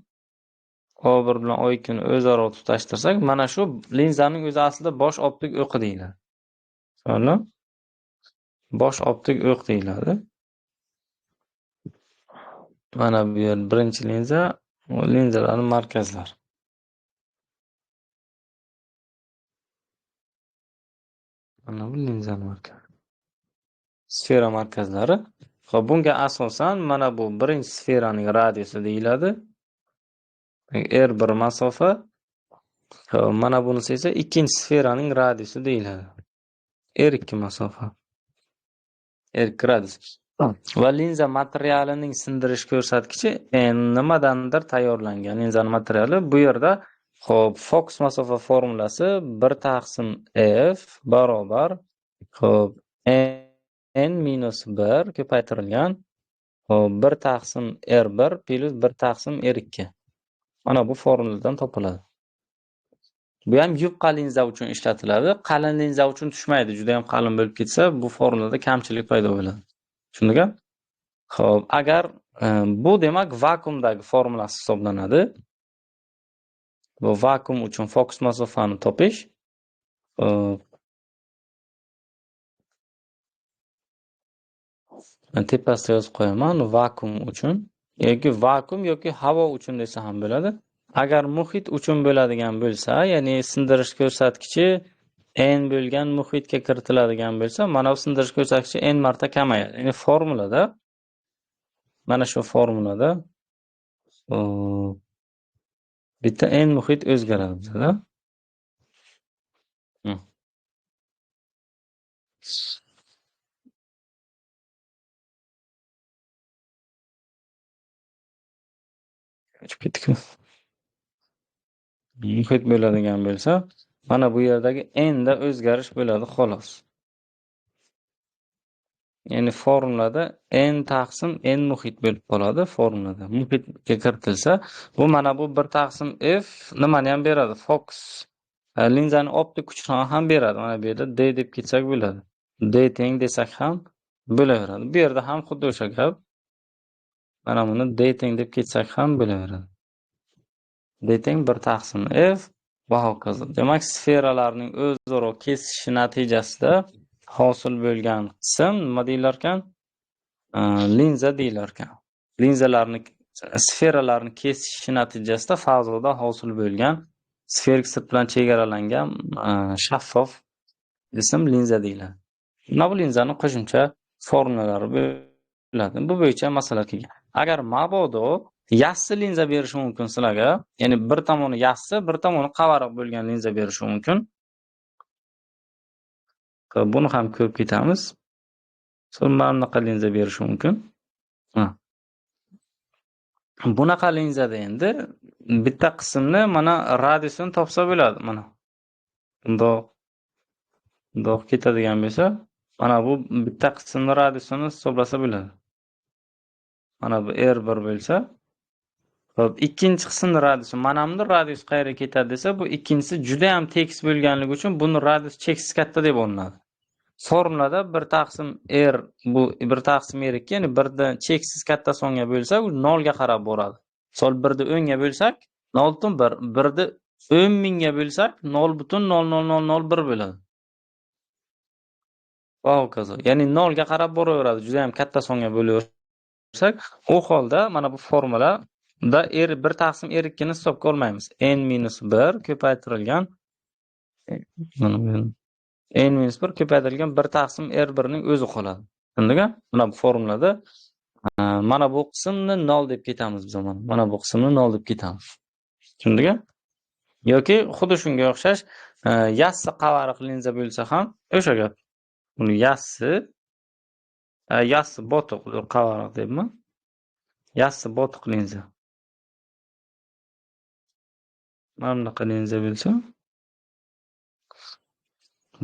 O1 bilan O2 ni o'zaro tutashtirsak, mana shu linzaning o'zi aslida bosh optik o'qi deyiladi. Tushundingmi? Bosh optik o'q deyiladi. Mana bu yer birinchi linza, linzalarning markazlari. Mana bu linzaning markazi. Sfera markazlari. Xo'p, bunga asosan mana bu birinchi sferaning radiusi deyiladi. R1 masofa. Xo'p, mana bunisi esa ikkinchi sferaning radiusi deyiladi. R2 masofa. R2 radius. Va linza materialining sindirish ko'rsatkichi nimadandir tayyorlangan linzaning materiali bu yerda xo'p, fokus masofa formulasi 1 taqsim f barobar xo'p n minus 1 ko'paytirilgan xo'p 1 taqsim r1 plus 1 taqsim r2. Mana bu formuladan topiladi. Bu ham yupqa linza uchun ishlatiladi. Qalin linza uchun tushmaydi. Juda ham qalin bo'lib ketsa, bu formulada kamchilik paydo bo'ladi. Tushundingmi? Xo'p, agar bu demak vakuumdagi formulasi hisoblanadi. Bu vakuum uchun fokus masofani topish. Tepasida yozib qo'yaman, vakuum uchun yoki vakuum yoki havo uchun desa ham bo'ladi. Agar muhit uchun bo'ladigan bo'lsa, ya'ni sindirish ko'rsatkichi n bo'lgan muhitga kiritiladigan bo'lsa, mana bu sindirish ko'rsatkichi n marta kamayadi. Ya'ni formulada mana shu formulada bitta n muhit o'zgaradi bizada. Chiqib ketdikmi? Muhit bo'ladigan bo'lsa, mana bu yerdagi n da o'zgarish bo'ladi xolos. Ya'ni formulada n taqsim n muhit bo'lib qoladi formulada. Muhitga kiritilsa, bu mana bu 1 taqsim f nimani ham beradi? Fokus. Linzaning optik kuchini ham beradi. Mana bu yerda d deb ketsak bo'ladi. D teng desak ham bo'laveradi. Bu yerda ham xuddi o'sha gap. Mana buni d teng deb ketsak ham bo'laveradi. D teng 1 taqsim f va hokazo. Demak, sferalarning o'zaro kesishi natijasida hosil bo'lgan qism nima deyilar ekan? Linza deyilar ekan. Linzalarni, sferalarni kesishi natijasida fazoda hosil bo'lgan sferik sirt bilan chegaralangan shaffof jism linza deyiladi. Mana bu linzaning qo'shimcha formulalari bo'ladi. Bu bo'yicha masala kelgan. Agar mabodo yassi linza berishi mumkin sizlarga, ya'ni bir tomoni yassi, bir tomoni qavariq bo'lgan linza berishi mumkin. Buni ham ko'rib ketamiz. So'ng mana bunaqa linza berishi mumkin. Bunaqa linzada endi bitta qismni mana radiusini topsa bo'ladi. Mana bundoq ketadigan bo'lsa, mana bu bitta qismni radiusini hisoblasa bo'ladi. Mana bu R1 bo'lsa, xo'p, ikkinchi qismning radiusi, mana buni radius qayerga ketadi desa, bu ikkinchisi juda ham tekis bo'lganligi uchun buni radius cheksiz katta deb olinadi. Formulada 1 taqsim r bu 1 taqsim r2, ya'ni 1 dan cheksiz katta songa bo'lsa, u 0 ga qarab boradi. Misol 1 ni 10 ga bo'lsak, 0.1, 1 ni 10 mingga bo'lsak, 0.00001 bo'ladi. Va hokazo. Ya'ni 0 ga qarab boraveradi, juda ham katta songa bo'laversak, u holda mana bu formulada r1 taqsim r2 ni hisobga olmaymiz. N minus 1 ko'paytirilgan n minus 1 ko'paytirilgan 1 taqsim r1 ning o'zi qoladi. Tushundingmi? Mana bu formulada mana bu qismni 0 deb ketamiz biz mana. Mana bu qismni 0 deb ketamiz. Tushundingmi? Yoki xuddi shunga o'xshash yassi qavariq linza bo'lsa ham o'sha gap. Buni yassi botiq qavariq debmi? Yassi botiq linza. Mana bunaqa linza bo'lsa,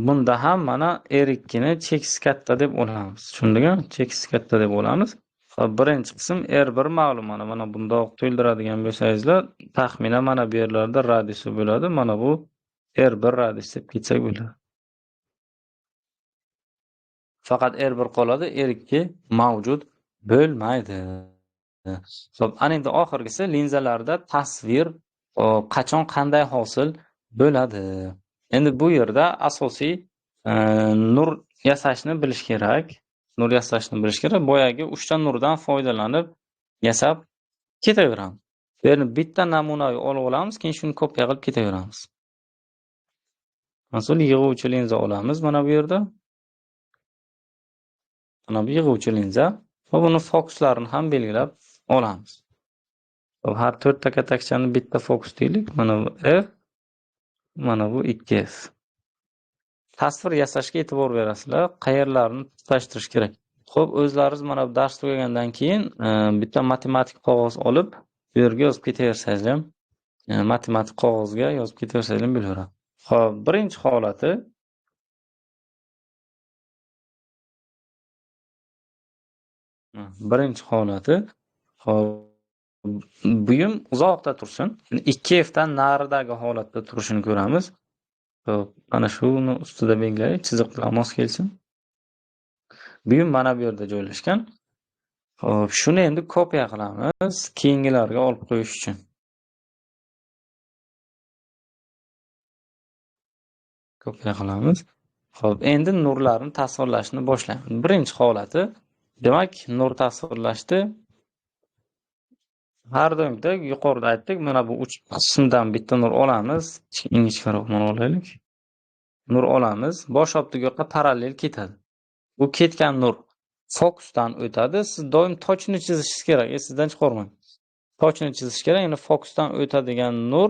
bunda ham mana R2 ni cheksiz katta deb olamiz. Tushundingmi? Cheksiz katta deb olamiz. Xo'p, birinchi qism R1 ma'lum. Mana bundoq to'ldiradigan bo'lsangizlar, taxminan mana bu yerlarda radiusi bo'ladi. Mana bu R1 radius deb ketsak bo'ladi. Faqat R1 qoladi, R2 mavjud bo'lmaydi. Xo'p, ana endi oxirgisi linzalarda tasvir qachon qanday hosil bo'ladi? Endi bu yerda asosiy nur yasashni bilish kerak. Nur yasashni bilish kerak. Boyagi 3 ta nurdan foydalanib yasab ketaveramiz. Bu yerni bitta namunaviy olib olamiz, keyin shuni kopiya qilib ketaveramiz. Masalan, yig'uvchi linza olamiz mana bu yerda. Mana bu yig'uvchi linza va buni fokuslarini ham belgilab olamiz. Har 4 ta katakchani bitta fokus deylik. Mana bu F, mana bu 2F. Tasvir yasashga e'tibor berasizlar, qayerlarini tutashtirish kerak. Xo'p, o'zlaringiz mana bu dars tugagandan keyin bitta matematik qog'oz olib, bu yerga yozib ketaversangizlar ham, matematik qog'ozga yozib ketaversangizlar ham bo'laveradi. Xo'p, birinchi holati xo'p, buyum uzoqda tursin. 2F dan naridagi holatda turishini ko'ramiz. Xo'p, mana shuni ustida belgilaylik, chiziq bilan mos kelsin. Buyum mana bu yerda joylashgan. Xo'p, shuni endi kopiya qilamiz keyingilarga olib qo'yish uchun. Kopiya qilamiz. Xo'p, endi nurlarni tasvirlashni boshlaymiz. Birinchi holati, demak, nur tasvirlashdi. Har doimgidek yuqorida aytdik, mana bu 3 qismdan bitta nur olamiz. Ingichkaroq nur olaylik. Nur olamiz, bosh optikaga parallel ketadi. Bu ketgan nur fokusdan o'tadi. Siz doim tochni chizishingiz kerak, esingizdan chiqarmang. Tochni chizish kerak, ya'ni fokusdan o'tadigan nur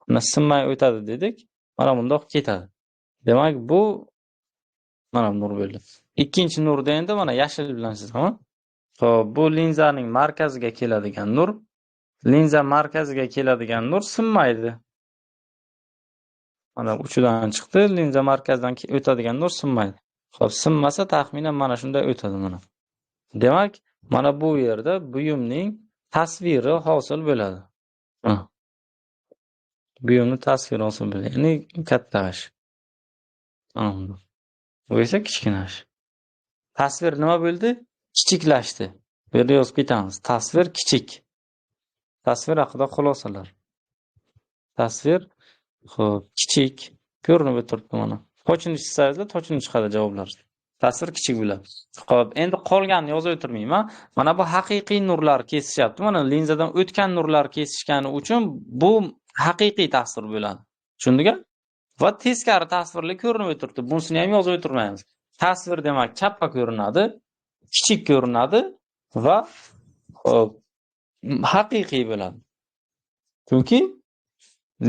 mana sinmay o'tadi dedik. Mana bundoq ketadi. Demak, bu mana nur bo'ldi. Ikkinchi nurda endi mana yashil bilan chizaman. Xo'p, bu linzaning markaziga keladigan nur. Linza markaziga keladigan nur sinmaydi. Mana uchidan chiqdi, linza markazidan o'tadigan nur sinmaydi. Xo'p, sinmasa taxminan mana shunday o'tadi mana. Demak, mana bu yerda buyumning tasviri hosil bo'ladi. Buyumning tasviri hosil bo'ladi. Ya'ni katta g'ash. Bu esa kichkina g'ash. Tasvir nima bo'ldi? Kichiklashdi. Bu yerda yozib ketamiz. Tasvir kichik. Tasvir haqida xulosalar. Tasvir xo'p, kichik ko'rinib o'tiribdi mana. Tochini chizsangizlar, tochini chiqadi javoblar. Tasvir kichik bo'ladi. Xo'p, endi qolganini yozib o'tirmayman. Mana bu haqiqiy nurlar kesishyapti. Mana linzadan o'tgan nurlar kesishgani uchun bu haqiqiy tasvir bo'ladi. Tushundingmi? Va teskari tasvirli ko'rinib o'tiribdi. Bunisini ham yozib o'tirmaymiz. Tasvir demak chappa ko'rinadi, kichik ko'rinadi va xo'p, haqiqiy bo'ladi. Chunki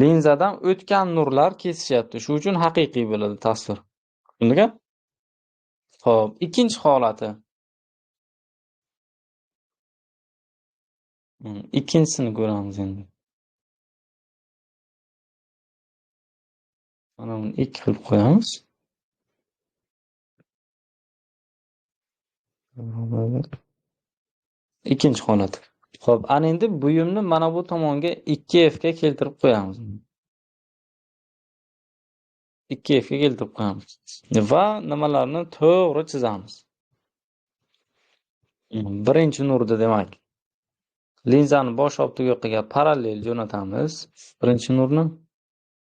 linzadan o'tgan nurlar kesishyapti. Shu uchun haqiqiy bo'ladi tasvir. Tushundingmi? Xo'p, ikkinchi holati. Ikkinchisini ko'ramiz endi. Mana buni 2 qilib qo'yamiz. Ikkinchi holat. Xo'p, ana endi buyumni mana bu tomonga 2F ga keltirib qo'yamiz. 2F ga keltirib qo'yamiz. Va nimalarni to'g'ri chizamiz. Birinchi nurda demak, linzani bosh optikaga parallel jo'natamiz. Birinchi nurni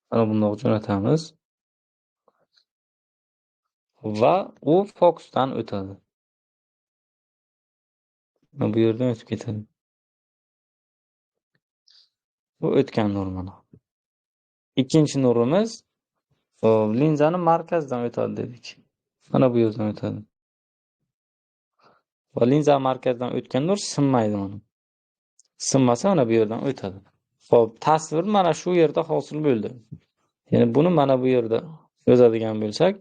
mana bundoq jo'natamiz. Va u fokusdan o'tadi. Mana bu yerdan o'tib ketadi. Bu o'tgan nur mana. Ikkinchi nurimiz linzani markazdan o'tadi dedik. Mana bu yerdan o'tadi. Va linza markazidan o'tgan nur sinmaydi mana. Sinmasa mana bu yerdan o'tadi. Xo'p, tasvir mana shu yerda hosil bo'ldi. Ya'ni buni mana bu yerda yozadigan bo'lsak,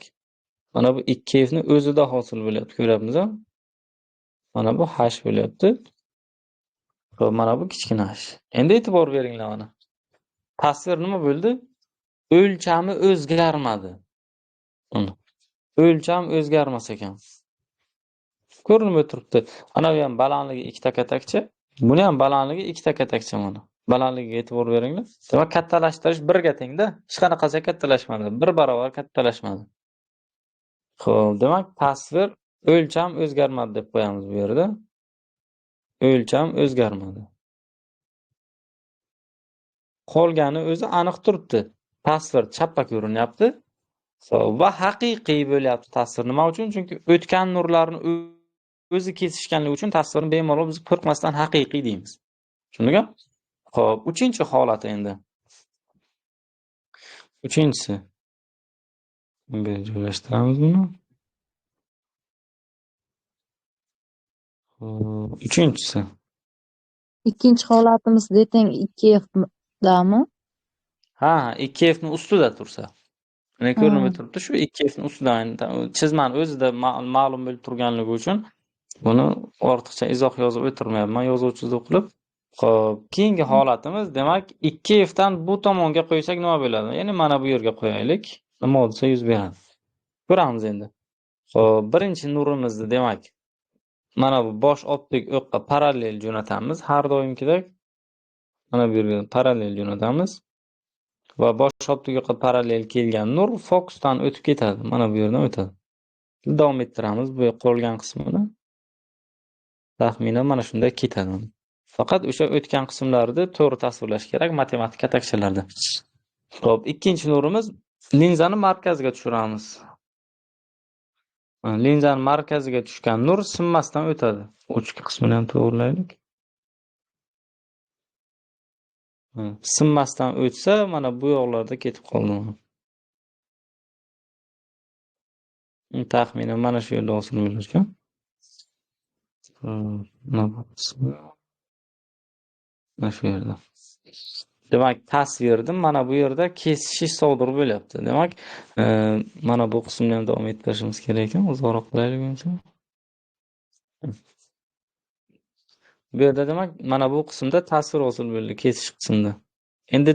mana bu 2F ni o'zida hosil bo'lyapti, ko'ryapmiz-a? Mana bu H bo'lyapti. Xo'p, mana bu kichkina H. Endi e'tibor beringlar mana. Tasvir nima bo'ldi? O'lchami o'zgarmadi. O'lcham o'zgarmas ekan. Ko'rinib o'tiribdi. Ana bu ham balandligi ikkita katakcha, buni ham balandligi ikkita katakcha mana. Balandligiga e'tibor beringlar. Demak, kattalashtirish birga tengda. Hech qanaqasi kattalashmadi. Bir barobar kattalashmadi. Xo'p, demak, tasvir o'lcham o'zgarmadi deb qo'yamiz bu yerda. O'lcham o'zgarmadi. Qolgani o'zi aniq turibdi. Tasvir chappa ko'rinyapti. Va haqiqiy bo'lyapti tasvir. Nima uchun? Chunki o'tgan nurlarni o'zi kesishganligi uchun tasvirni bemalol biz qo'rqmasdan haqiqiy deymiz. Tushundingmi? Xo'p, uchinchi holati endi. Uchinchisi. Bunga joylashtiramiz buni. Xo'p, uchinchisi. Ikkinchi holatimiz teng 2F dami? Ha, 2F ni ustida tursa. Mana ko'rinib turibdi, shu 2F ni ustida chizmani o'zida ma'lum bo'lib turganligi uchun buni ortiqcha izoh yozib o'tirmayapman, yozuv chizuv qilib. Xo'p, keyingi holatimiz, demak, 2F dan bu tomonga qo'ysak nima bo'ladi? Ya'ni mana bu yerga qo'yaylik. Nima hodisa yuz beradi? Ko'ramiz endi. Xo'p, birinchi nurimizni demak, mana bu bosh optik o'qqa parallel jo'natamiz, har doimgidek. Mana bu yerga parallel jo'natamiz. Va bosh optik o'qqa parallel kelgan nur fokusdan o'tib ketadi. Mana bu yerdan o'tadi. Davom ettiramiz bu qolgan qismini. Taxminan mana shunday ketadi. Faqat o'sha o'tgan qismlarni to'g'ri tasvirlash kerak matematik katakchalarda. Xo'p, ikkinchi nurimiz linzani markaziga tushiramiz. Linzani markaziga tushgan nur sinmasdan o'tadi. Uchki qismini ham to'g'rilaylik. Sinmasdan o'tsa, mana bu yoqlarda ketib qoldi. Taxminan mana shu yerda hosil bo'lar ekan. Mana bu qismi. Mana shu yerda. Demak, tasvirda mana bu yerda kesishish sodir bo'lyapti. Demak, mana bu qismni ham davom ettirishimiz kerak ekan. Uzoqroq qilaylik bo'lmasa. Bu yerda demak, mana bu qismda tasvir hosil bo'ldi, kesish qismida. Endi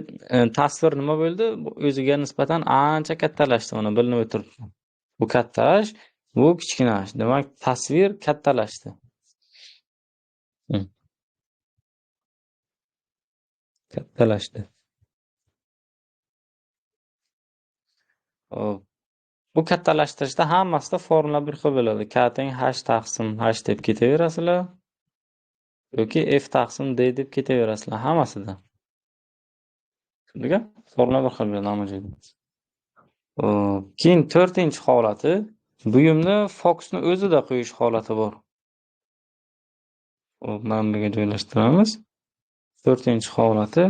tasvir nima bo'ldi? Bu o'ziga nisbatan ancha kattalashdi, mana bilinib o'tiribdi. Bu kattalash, bu kichkinalash. Demak, tasvir kattalashdi. Kattalashdi. Xo'p. Bu kattalashtirishda hammasida formula bir xil bo'ladi. K teng H taqsim H deb ketaverasizlar yoki F taqsim D deb ketaverasizlar hammasida. Tushundingmi? Formula bir xil bo'ladi hamma joyda. Xo'p, keyin to'rtinchi holati, buyumni fokusni o'zida qo'yish holati bor. Xo'p, mana bunga joylashtiramiz. To'rtinchi holati.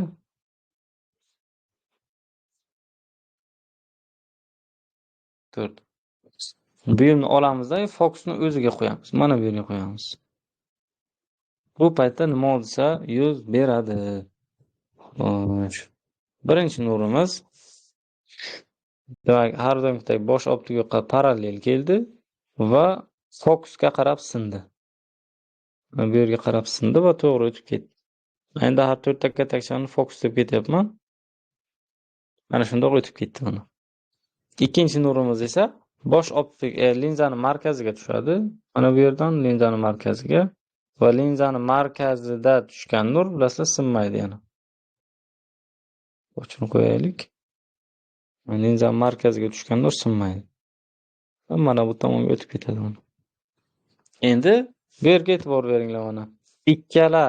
To'rt. Buyumni olamizda fokusni o'ziga qo'yamiz. Mana bu yerga qo'yamiz. Bu paytda nima hodisa yuz beradi? Xo'sh. Birinchi nurimiz demak, har doimgidek bosh optik o'qqa parallel keldi va fokusga qarab sindi. Bu yerga qarab sindi va to'g'ri o'tib ketdi. Endi har to'rtta katakchani fokus deb ketyapman. Mana shundoq o'tib ketdi mana. Ikkinchi nurimiz esa bosh optik linzani markaziga tushadi. Mana bu yerdan linzani markaziga va linzani markazida tushgan nur bilasizlar sinmaydi yana. Boshini qo'yaylik. Linzani markaziga tushgan nur sinmaydi. Va mana bu tomonga o'tib ketadi mana. Endi bu yerga e'tibor beringlar mana. Ikkala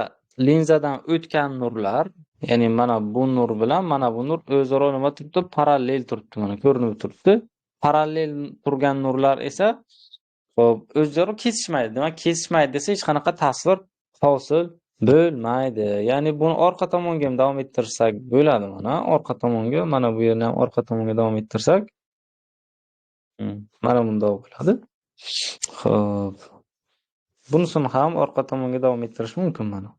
linzadan o'tgan nurlar, ya'ni mana bu nur bilan mana bu nur o'zaro nima turibdi? Parallel turibdi mana, ko'rinib turibdi. Parallel turgan nurlar esa xo'p, o'zaro kesishmaydi. Demak, kesishmaydi desa hech qanaqa tasvir hosil bo'lmaydi. Ya'ni buni orqa tomonga ham davom ettirsak bo'ladi mana, orqa tomonga, mana bu yerni ham orqa tomonga davom ettirsak, mana bundoq bo'ladi. Xo'p. Bunisini ham orqa tomonga davom ettirish mumkin mana.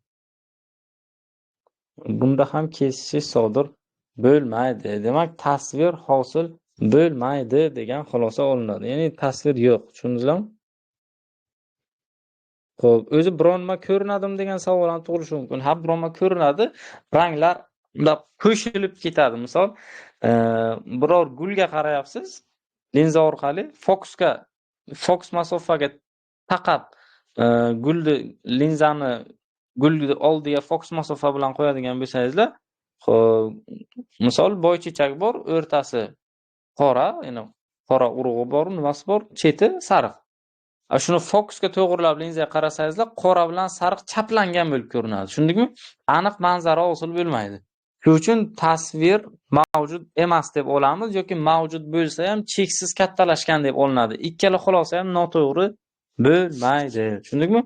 Bunda ham kesishish sodir bo'lmaydi. Demak, tasvir hosil bo'lmaydi degan xulosa olinadi. Ya'ni tasvir yo'q, tushundingizmi? Xo'p, o'zi biron nima ko'rinadimi degan savol ham tug'ilishi mumkin. Ha, biron nima ko'rinadi, ranglar undab qo'shilib ketadi. Misol, biror gulga qarayapsiz, linza orqali fokusga, fokus masofaga taqab, gulni, linzani gulni oldiga fokus masofa bilan qo'yadigan bo'lsangizlar, xo'p, misol boychechak bor, o'rtasi qora, ya'ni qora urug'i bor, nimasi bor, cheti sariq. Shuni fokusga to'g'rilab linzaga qarasangizlar, qora bilan sariq chaplangan bo'lib ko'rinadi. Tushundingmi? Aniq manzara hosil bo'lmaydi. Shuning uchun tasvir mavjud emas deb olamiz yoki mavjud bo'lsa ham cheksiz kattalashgan deb olinadi. Ikkala xulosa ham noto'g'ri bo'lmaydi. Tushundingmi?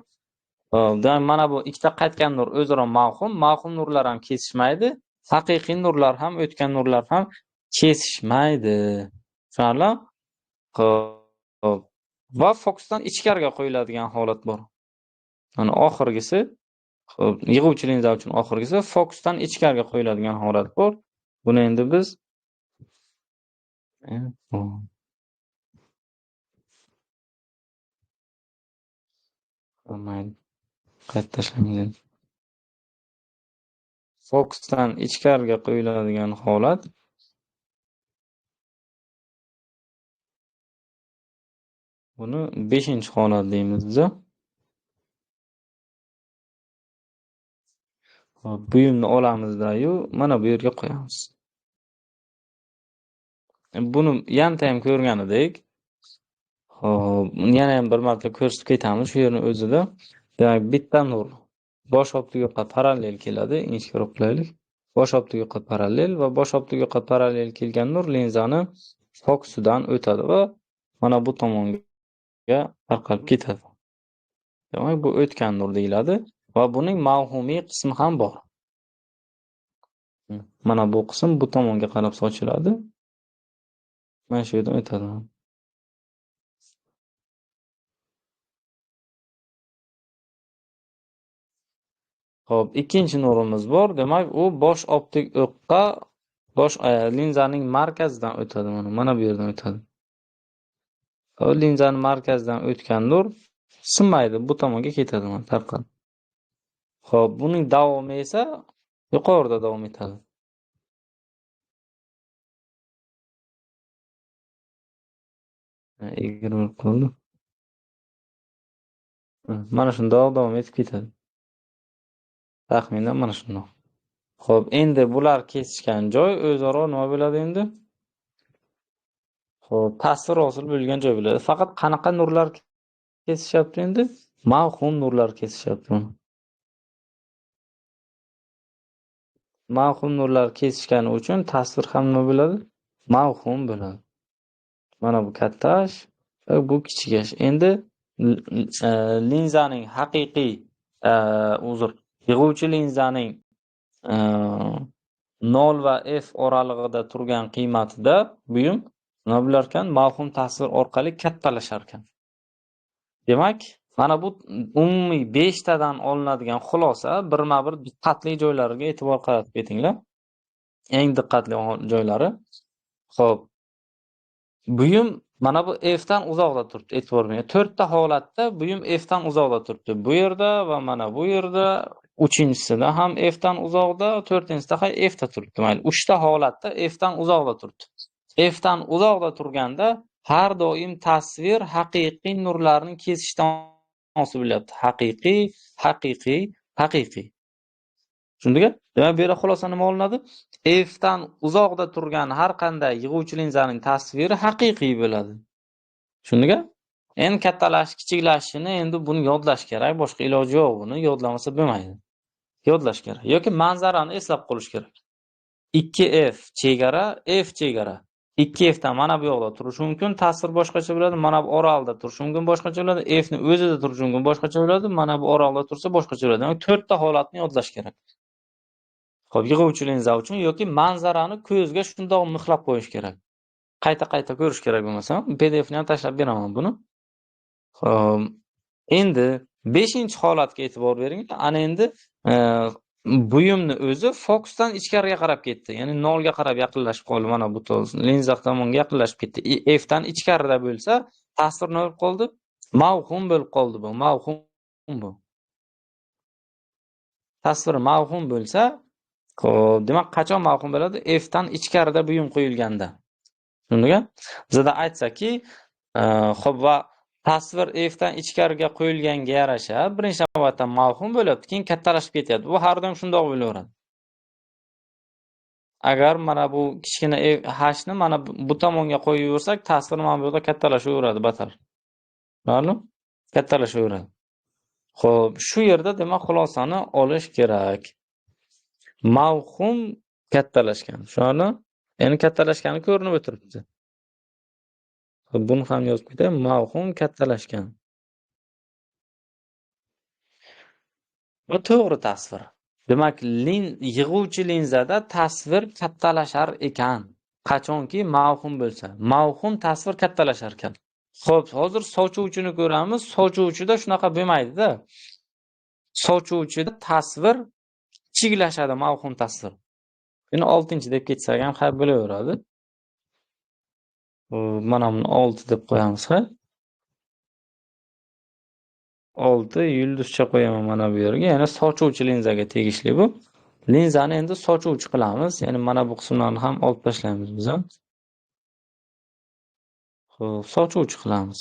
Demak, mana bu ikkita qaytgan nur o'zaro mavhum, mavhum nurlar ham kesishmaydi, haqiqiy nurlar ham, o'tgan nurlar ham kesishmaydi. Tushunarlimi? Xo'p. Va fokusdan ichkariga qo'yiladigan holat bor. Mana oxirgisi, xo'p, yig'uvchi linza uchun oxirgisi fokusdan ichkariga qo'yiladigan holat bor. Buni endi biz mayli, qayta tashlaymiz endi. Fokusdan ichkariga qo'yiladigan holat buni 5-holat deymiz biz. Hop, buyumni olamizda-yu, mana bu yerga qo'yamiz. Buni yanta ham ko'rgan edik. Hop, yana ham bir marta ko'rsatib ketamiz shu yerni o'zida. Demak, bitta nur bosh optik o'qqa parallel keladi, ingichkaroq qilaylik. Bosh optik o'qqa parallel va bosh optik o'qqa parallel kelgan nur linzani fokusidan o'tadi va mana bu tomonga tarqalib ketadi. Demak, bu o'tgan nur deyiladi va buning mavhumiy qismi ham bor. Mana bu qism bu tomonga qarab sochiladi. Mana shu yerdan o'tadi. Xo'p, ikkinchi nurimiz bor. Demak, u bosh optik o'qqa, bosh linzaning markazidan o'tadi. Mana bu yerdan o'tadi. Linzaning markazidan o'tgan nur sinmaydi, bu tomonga ketadi, mana tarqalib. Xo'p, buning davomi esa yuqorida davom etadi. Egri bo'lib qoldi. Mana shundoq davom etib ketadi. Taxminan mana shundoq. Xo'p, endi bular kesishgan joy o'zaro nima bo'ladi endi? Xo'p, tasvir hosil bo'lgan joy bo'ladi. Faqat qanaqa nurlar kesishyapti endi? Mavhum nurlar kesishyapti. Mavhum nurlar kesishgani uchun tasvir ham nima bo'ladi? Mavhum bo'ladi. Mana bu katta H, bu kichik H. Endi linzaning haqiqiy uzr, yig'uvchi linzaning 0 va f oralig'ida turgan qiymatida buyum nima bo'lar ekan? Mavhum tasvir orqali kattalashar ekan. Demak, mana bu umumiy 5 tadan olinadigan xulosa, birma-bir diqqatli joylariga e'tibor qaratib ketinglar. Eng diqqatli joylari. Xo'p. Buyum mana bu f dan uzoqda turibdi, e'tibor bering. 4 ta holatda buyum f dan uzoqda turibdi. Bu yerda va mana bu yerda, uchinchisida ham f dan uzoqda, to'rtinchisida ham f da turibdi. Mayli, 3 ta holatda f dan uzoqda turibdi. F dan uzoqda turganda har doim tasvir haqiqiy nurlarning kesishidan hosil bo'lyapti. Haqiqiy, haqiqiy, haqiqiy. Tushundingmi? Demak, bu yerda xulosa nima olinadi? F dan uzoqda turgan har qanday yig'uvchi linzaning tasviri haqiqiy bo'ladi. Tushundingmi? Endi kattalash, kichiklashishini endi buni yodlash kerak, boshqa iloji yo'q, buni yodlamasa bo'lmaydi. Yodlash kerak yoki manzarani eslab qolish kerak. 2F chegara, F chegara. 2F dan mana bu yoqda turishi mumkin, tasvir boshqacha bo'ladi, mana bu oralda turishi mumkin, boshqacha bo'ladi, F ni o'zida turishi mumkin, boshqacha bo'ladi, mana bu oralda tursa boshqacha bo'ladi. Demak, 4 ta holatni yodlash kerak. Xo'p, yig'uvchi linza uchun yoki manzarani ko'zga shundoq mixlab qo'yish kerak. Qayta-qayta ko'rish kerak bo'lmasa, PDF ni ham tashlab beraman buni. Xo'p, endi 5-holatga e'tibor bering. Ana endi buyumni o'zi fokusdan ichkariga qarab ketdi. Ya'ni nolga qarab yaqinlashib qoldi. Mana bu linza tomonga yaqinlashib ketdi. F dan ichkarida bo'lsa, tasvir nima bo'lib qoldi? Mavhum bo'lib qoldi bu. Mavhum bu. Tasvir mavhum bo'lsa, xo'p, demak qachon mavhum bo'ladi? F dan ichkarida buyum qo'yilganda. Shunga bizda aytsaki, xo'p, va tasvir F dan ichkariga qo'yilganga yarasha birinchi navbatda mavhum bo'lyapti, keyin kattalashib ketyapti. Bu har doim shundoq bo'laveradi. Agar mana bu kichkina H ni mana bu tomonga qo'yaversak, tasvir mana bu yerda kattalashaveradi batar. Ma'lum? Kattalashaveradi. Xo'p, shu yerda demak xulosani olish kerak. Mavhum kattalashgan. Shuni, ya'ni kattalashgani ko'rinib o'tiribdi. Xo'p, buni ham yozib ketay. Mavhum kattalashgan. Bu to'g'ri tasvir. Demak, yig'uvchi linzada tasvir kattalashar ekan. Qachonki mavhum bo'lsa, mavhum tasvir kattalashar ekan. Xo'p, hozir sochuvchini ko'ramiz. Sochuvchida shunaqa bo'lmaydi-da. Sochuvchida tasvir kichiklashadi, mavhum tasvir. Buni 6 deb ketsak ham xayr bo'laveradi. Mana buni 6 deb qo'yamiz, ha? 6 yulduzcha qo'yaman mana bu yerga. Ya'ni sochuvchi linzaga tegishli bu. Linzani endi sochuvchi qilamiz. Ya'ni mana bu qismlarni ham olib tashlaymiz biz ham. Xo'p, sochuvchi qilamiz.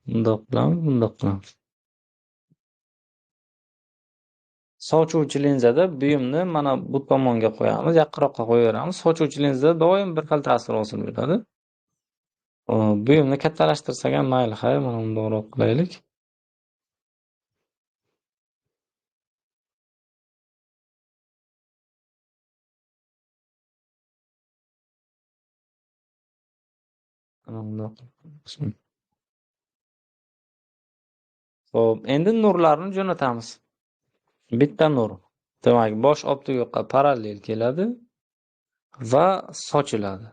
Bundoq qilamiz, bundoq qilamiz. Sochuvchi linzada buyumni mana bu tomonga qo'yamiz, yaqinroqqa qo'yaveramiz. Sochuvchi linzada doim bir xil ta'sir hosil bo'ladi. Buyumni kattalashtirsak ham mayli, xayr, mana bundoqroq qilaylik. Mana bundoq qilamiz. Xo'p, endi nurlarni jo'natamiz. Bitta nur. Demak, bosh optik yoqqa parallel keladi va sochiladi.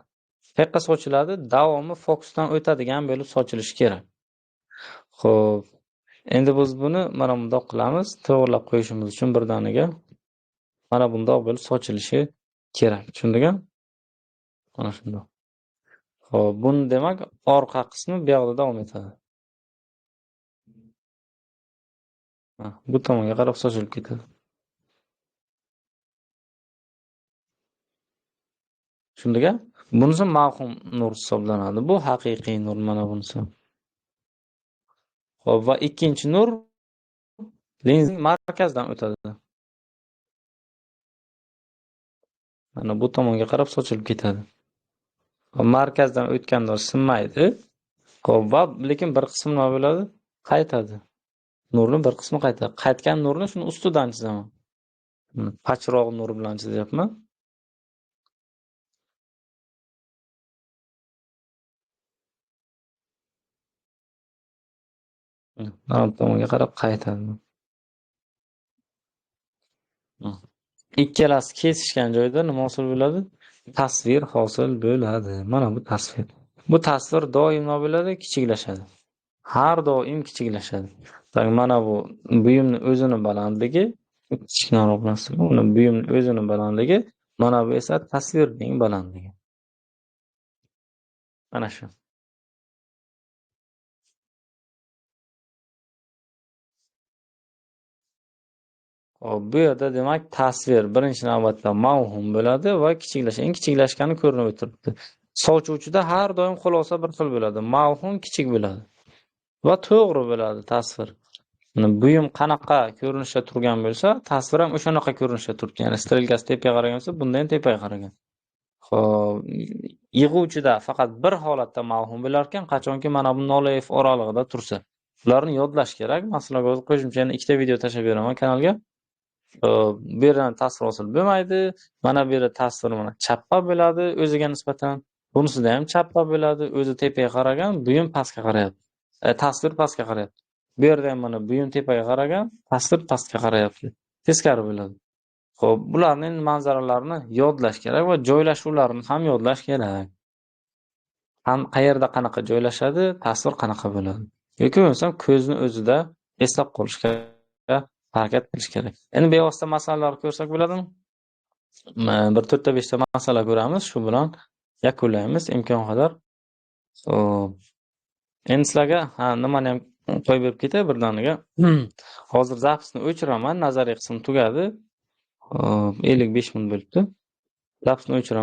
Qayerga sochiladi? Davomi fokusdan o'tadigan bo'lib sochilishi kerak. Xo'p, endi biz buni mana bundoq qilamiz, to'g'rilab qo'yishimiz uchun birdaniga mana bundoq bo'lib sochilishi kerak. Tushundingmi? Mana shundoq. Xo'p, buni demak orqa qismi bu yoqda davom etadi. Bu tomonga qarab sochilib ketadi. Shundaga bunisi mavhum nur hisoblanadi. Bu haqiqiy nur mana bunisi. Xo'p, va ikkinchi nur linzaning markazidan o'tadi. Mana bu tomonga qarab sochilib ketadi. Markazdan o'tganda sinmaydi. Xo'p, va lekin bir qismi nima bo'ladi? Qaytadi. Nurni bir qismi qaytadi. Qaytgan nurni shuni ustidan chizaman. Pachroq nur bilan chizyapman. Mana bu tomonga qarab qaytadi. Ikkalasi kesishgan joyda nima hosil bo'ladi? Tasvir hosil bo'ladi. Mana bu tasvir. Bu tasvir doim nima bo'ladi? Kichiklashadi. Har doim kichiklashadi. Mana bu buyumni o'zini balandligi, kichikroq narsa, uni buyumni o'zini balandligi, mana bu esa tasvirning balandligi. Mana shu. Hop, bu yerda demak tasvir birinchi navbatda mavhum bo'ladi va kichiklashadi. Eng kichiklashgani ko'rinib o'tiribdi. Sochuvchida har doim xulosa bir xil bo'ladi. Mavhum kichik bo'ladi va to'g'ri bo'ladi tasvir. Buyum qanaqa ko'rinishda turgan bo'lsa, tasvir ham o'shanaqa ko'rinishda turibdi. Ya'ni strelkasi tepaga qaragan bo'lsa, bundan ham tepaga qaragan. Xo'p, yig'uvchida faqat bir holatda mavhum bo'lar ekan, qachonki mana bu 0 f oralig'ida tursa. Ularni yodlash kerak. Men sizlarga hozir qo'shimcha yana ikkita video tashlab beraman kanalga. Bu yerdan tasvir hosil bo'lmaydi. Mana bu yerda tasvir mana chappa bo'ladi o'ziga nisbatan. Bunisida ham chappa bo'ladi, o'zi tepaga qaragan, buyum pastga qarayapti. Tasvir pastga qarayapti. Bu yerda ham mana buyum tepaga qaragan, tasvir pastga qarayapti. Teskari bo'ladi. Xo'p, bularning manzaralarini yodlash kerak va joylashuvlarini ham yodlash kerak. Ham qayerda qanaqa joylashadi, tasvir qanaqa bo'ladi. Yoki bo'lmasam ko'zni o'zida eslab qolishga harakat qilish kerak. Endi bevosita masalalar ko'rsak bo'ladimi? Bir to'rtta, beshta masala ko'ramiz, shu bilan yakunlaymiz imkon qadar. Xo'p. Endi sizlarga, ha, nimani ham qo'yib berib ketay birdaniga. Hozir запись ni o'chiraman, nazariy qism tugadi. Xo'p, 55 minut bo'libdi. Запись ni o'chiraman.